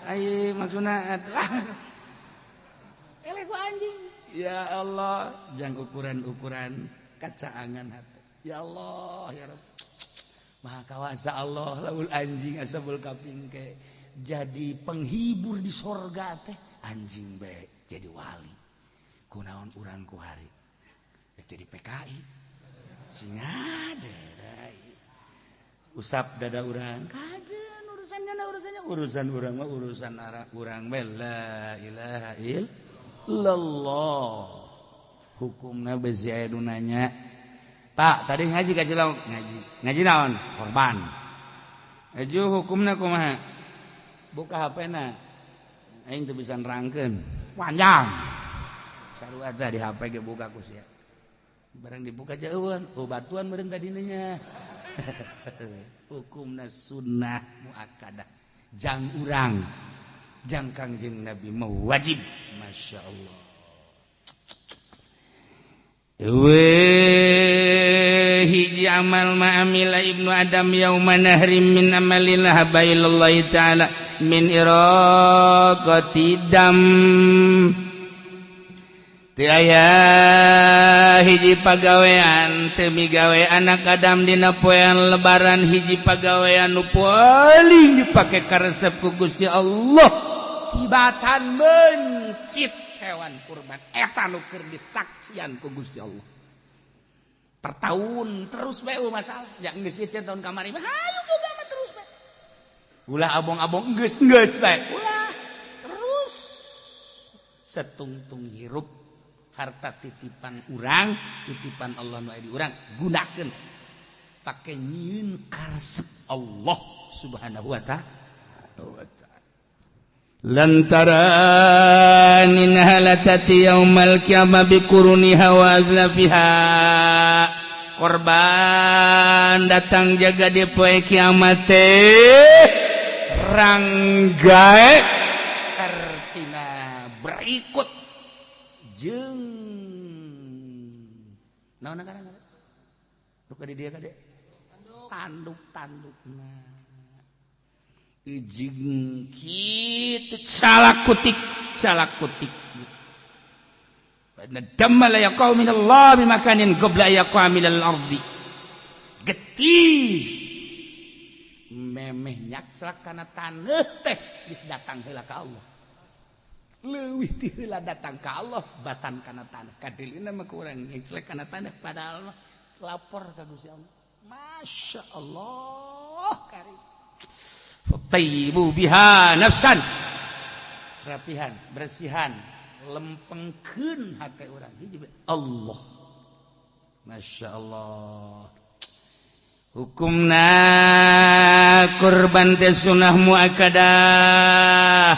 ai maksudna eleh ku anjing. Ya Allah jang ukuran-ukuran kacaangan hati. Ya Allah ya Rabb. Maha kawasa Allah laul anjing Ashabul Kahfi ke jadi penghibur di sorga teh anjing bae jadi wali. Kunaon urang ku hari rek jadi PKI singade usap dada urang kajen urusannya urusannya urusan urang mah urusan urang bae la ilaha illallah. Hukumna besi aya nu nanya Pak, tadi ngaji ka Cilok? Ngaji. Ngaji naon? Korban. Aju hukumna kumaha? Buka HP-na. Aing teu bisa nerangkeun. Panjang. Sarua teh di HP ge buka ku sia. Barang dibuka jauhan, oh batuan meureun tadina nya. Hukumna sunnah muakkadah. Jang urang. Jang Kangjeng Nabi mah wajib. Masya Allah. Hiji amal ma'amila ibnu Adam yauma nahrim min amalin habba ilallahi ta'ala min iraqati dam. Teu aya hiji pagawean teu migawe anak Adam dina poean lebaran, hiji pagawean nu paling dipake karesep ku Gusti Allah tibatan mencit hewan kurban. Eta nu keur disaksian ku Gusti Allah per tahun terus bae. Masalah ya geus ieu tahun kamari mah, hayu boga mah terus bae, ulah abong-abong, geus geus bae, ulah terus setungtung hirup. Harta titipan urang, titipan Allah nu aya di urang, gunakeun pake nyieun karesep Allah Subhanahu wa ta'ala. Lantaran innaha latati yaumal qiyamah biquruniha wa azlafiha, korban datang jaga di poe kiamat teh ranggae, artina berikut jeung naon ngaranna nu ka di dieu kade, tanduk tandukna jeung kitu, calak kutik calak kutik. Damma la yaqau min Allah bi makanin qabla yaqa min al-ardi, getih memeh nyakclak kana taneuh teh geus datang heula ka Allah, leuwih ti heula datang ka Allah batan kana tanah. Kadilina mah kurang nyeclek kana tanah, padahal mah lapor ka Gusti Allah. Masya Allah karim. Fatayyibu biha nafsan, rapihan, bersihan, lempengkeun hate urang hiji Allah. Masya Allah. Hukumna kurban teh sunah muakkadah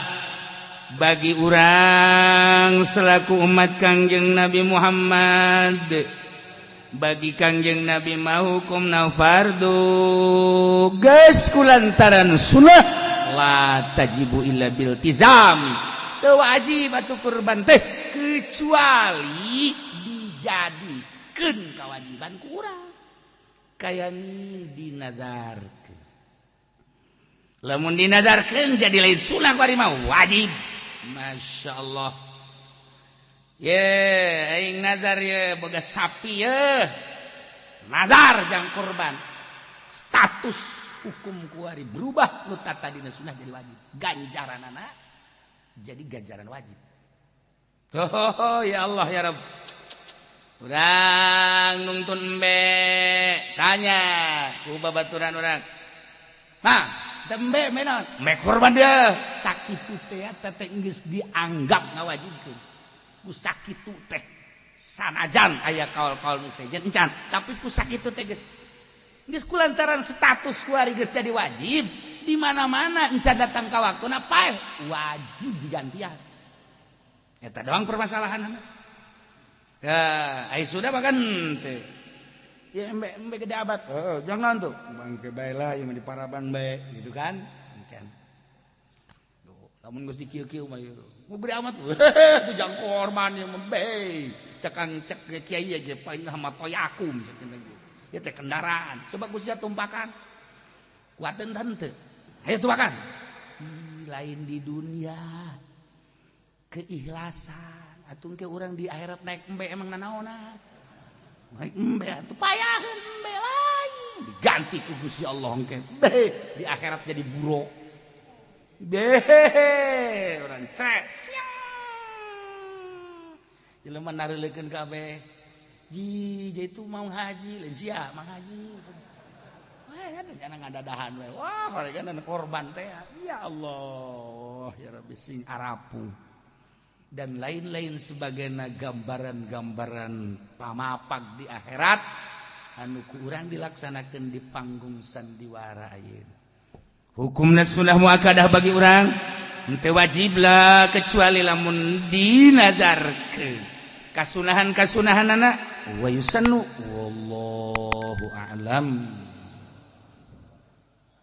bagi urang selaku umat Kangjeng Nabi Muhammad. Bagi Kangjeng Nabi mah hukumna fardu. Geus kulantaran sunnah, la tajibu illa biltizam, teu wajib atuh kurban teh kecuali dijadikeun kewajiban ku urang, kaya dinazarkeun. Lamun dinazarkeun jadi lain sunnah, kuari mah wajib. Masya Allah. Ye, aing nazar ye boga sapi ye, nazar jang kurban, status hukum kuari berubah, nu tadina sunnah jadi wajib, ganjaran anak jadi ganjaran wajib. Oh ya Allah ya Rabb. Urang nungtun embe, tanya ku babaturan urang, "Mah, embe menon embe kurban dia?" Sakitu teh teh geus dianggap ngawajibkeun ku sakitu teh, sanajan aya kaul-kaul nu sejen encan, tapi ku sakitu teh geus geus kulantaran status kuari geus jadi wajib di mana-mana, encan datang ka waktuna paeh wajib digantian. Eta doang permasalahan. Ya, ai sudah bahkan teh ya embe embe gede abat. Oh, jangan tuh bangke bae lah ieu mah, di paraban bae gitu kan. Encan lamun geus dikieu-kieu mah mau gede amat tuh jang korban yang membe cekang cek kiai aja paling sama toyakum cek ya teh kendaraan. Coba Gusti tumpakan, kuateun teu? Ayo tumpakan. Lain di dunia keikhlasan atuh ke urang di akhirat naik embe emang nanaonan, naik embe atuh payaheun embe lain diganti ku Gusti Allah engke di akhirat jadi buruk deh orang ces jelema nareulekeun kabeh ji itu mau haji lain sia mang haji. Wah, kan ngadadahan we. Wah, kan korban teh. Ya Allah ya Rabbi, sing arapu dan lain-lain sebagainya, gambaran-gambaran pamapag di akhirat anu ku urang dilaksanakeun di panggung sandiwara ayeuna. Hukumna sunnah muakkadah bagi urang, henteu wajib lah kecuali lamun dinazarkeun. Kasunahan-kasunahanana wa yusannu, wallahu a'lam.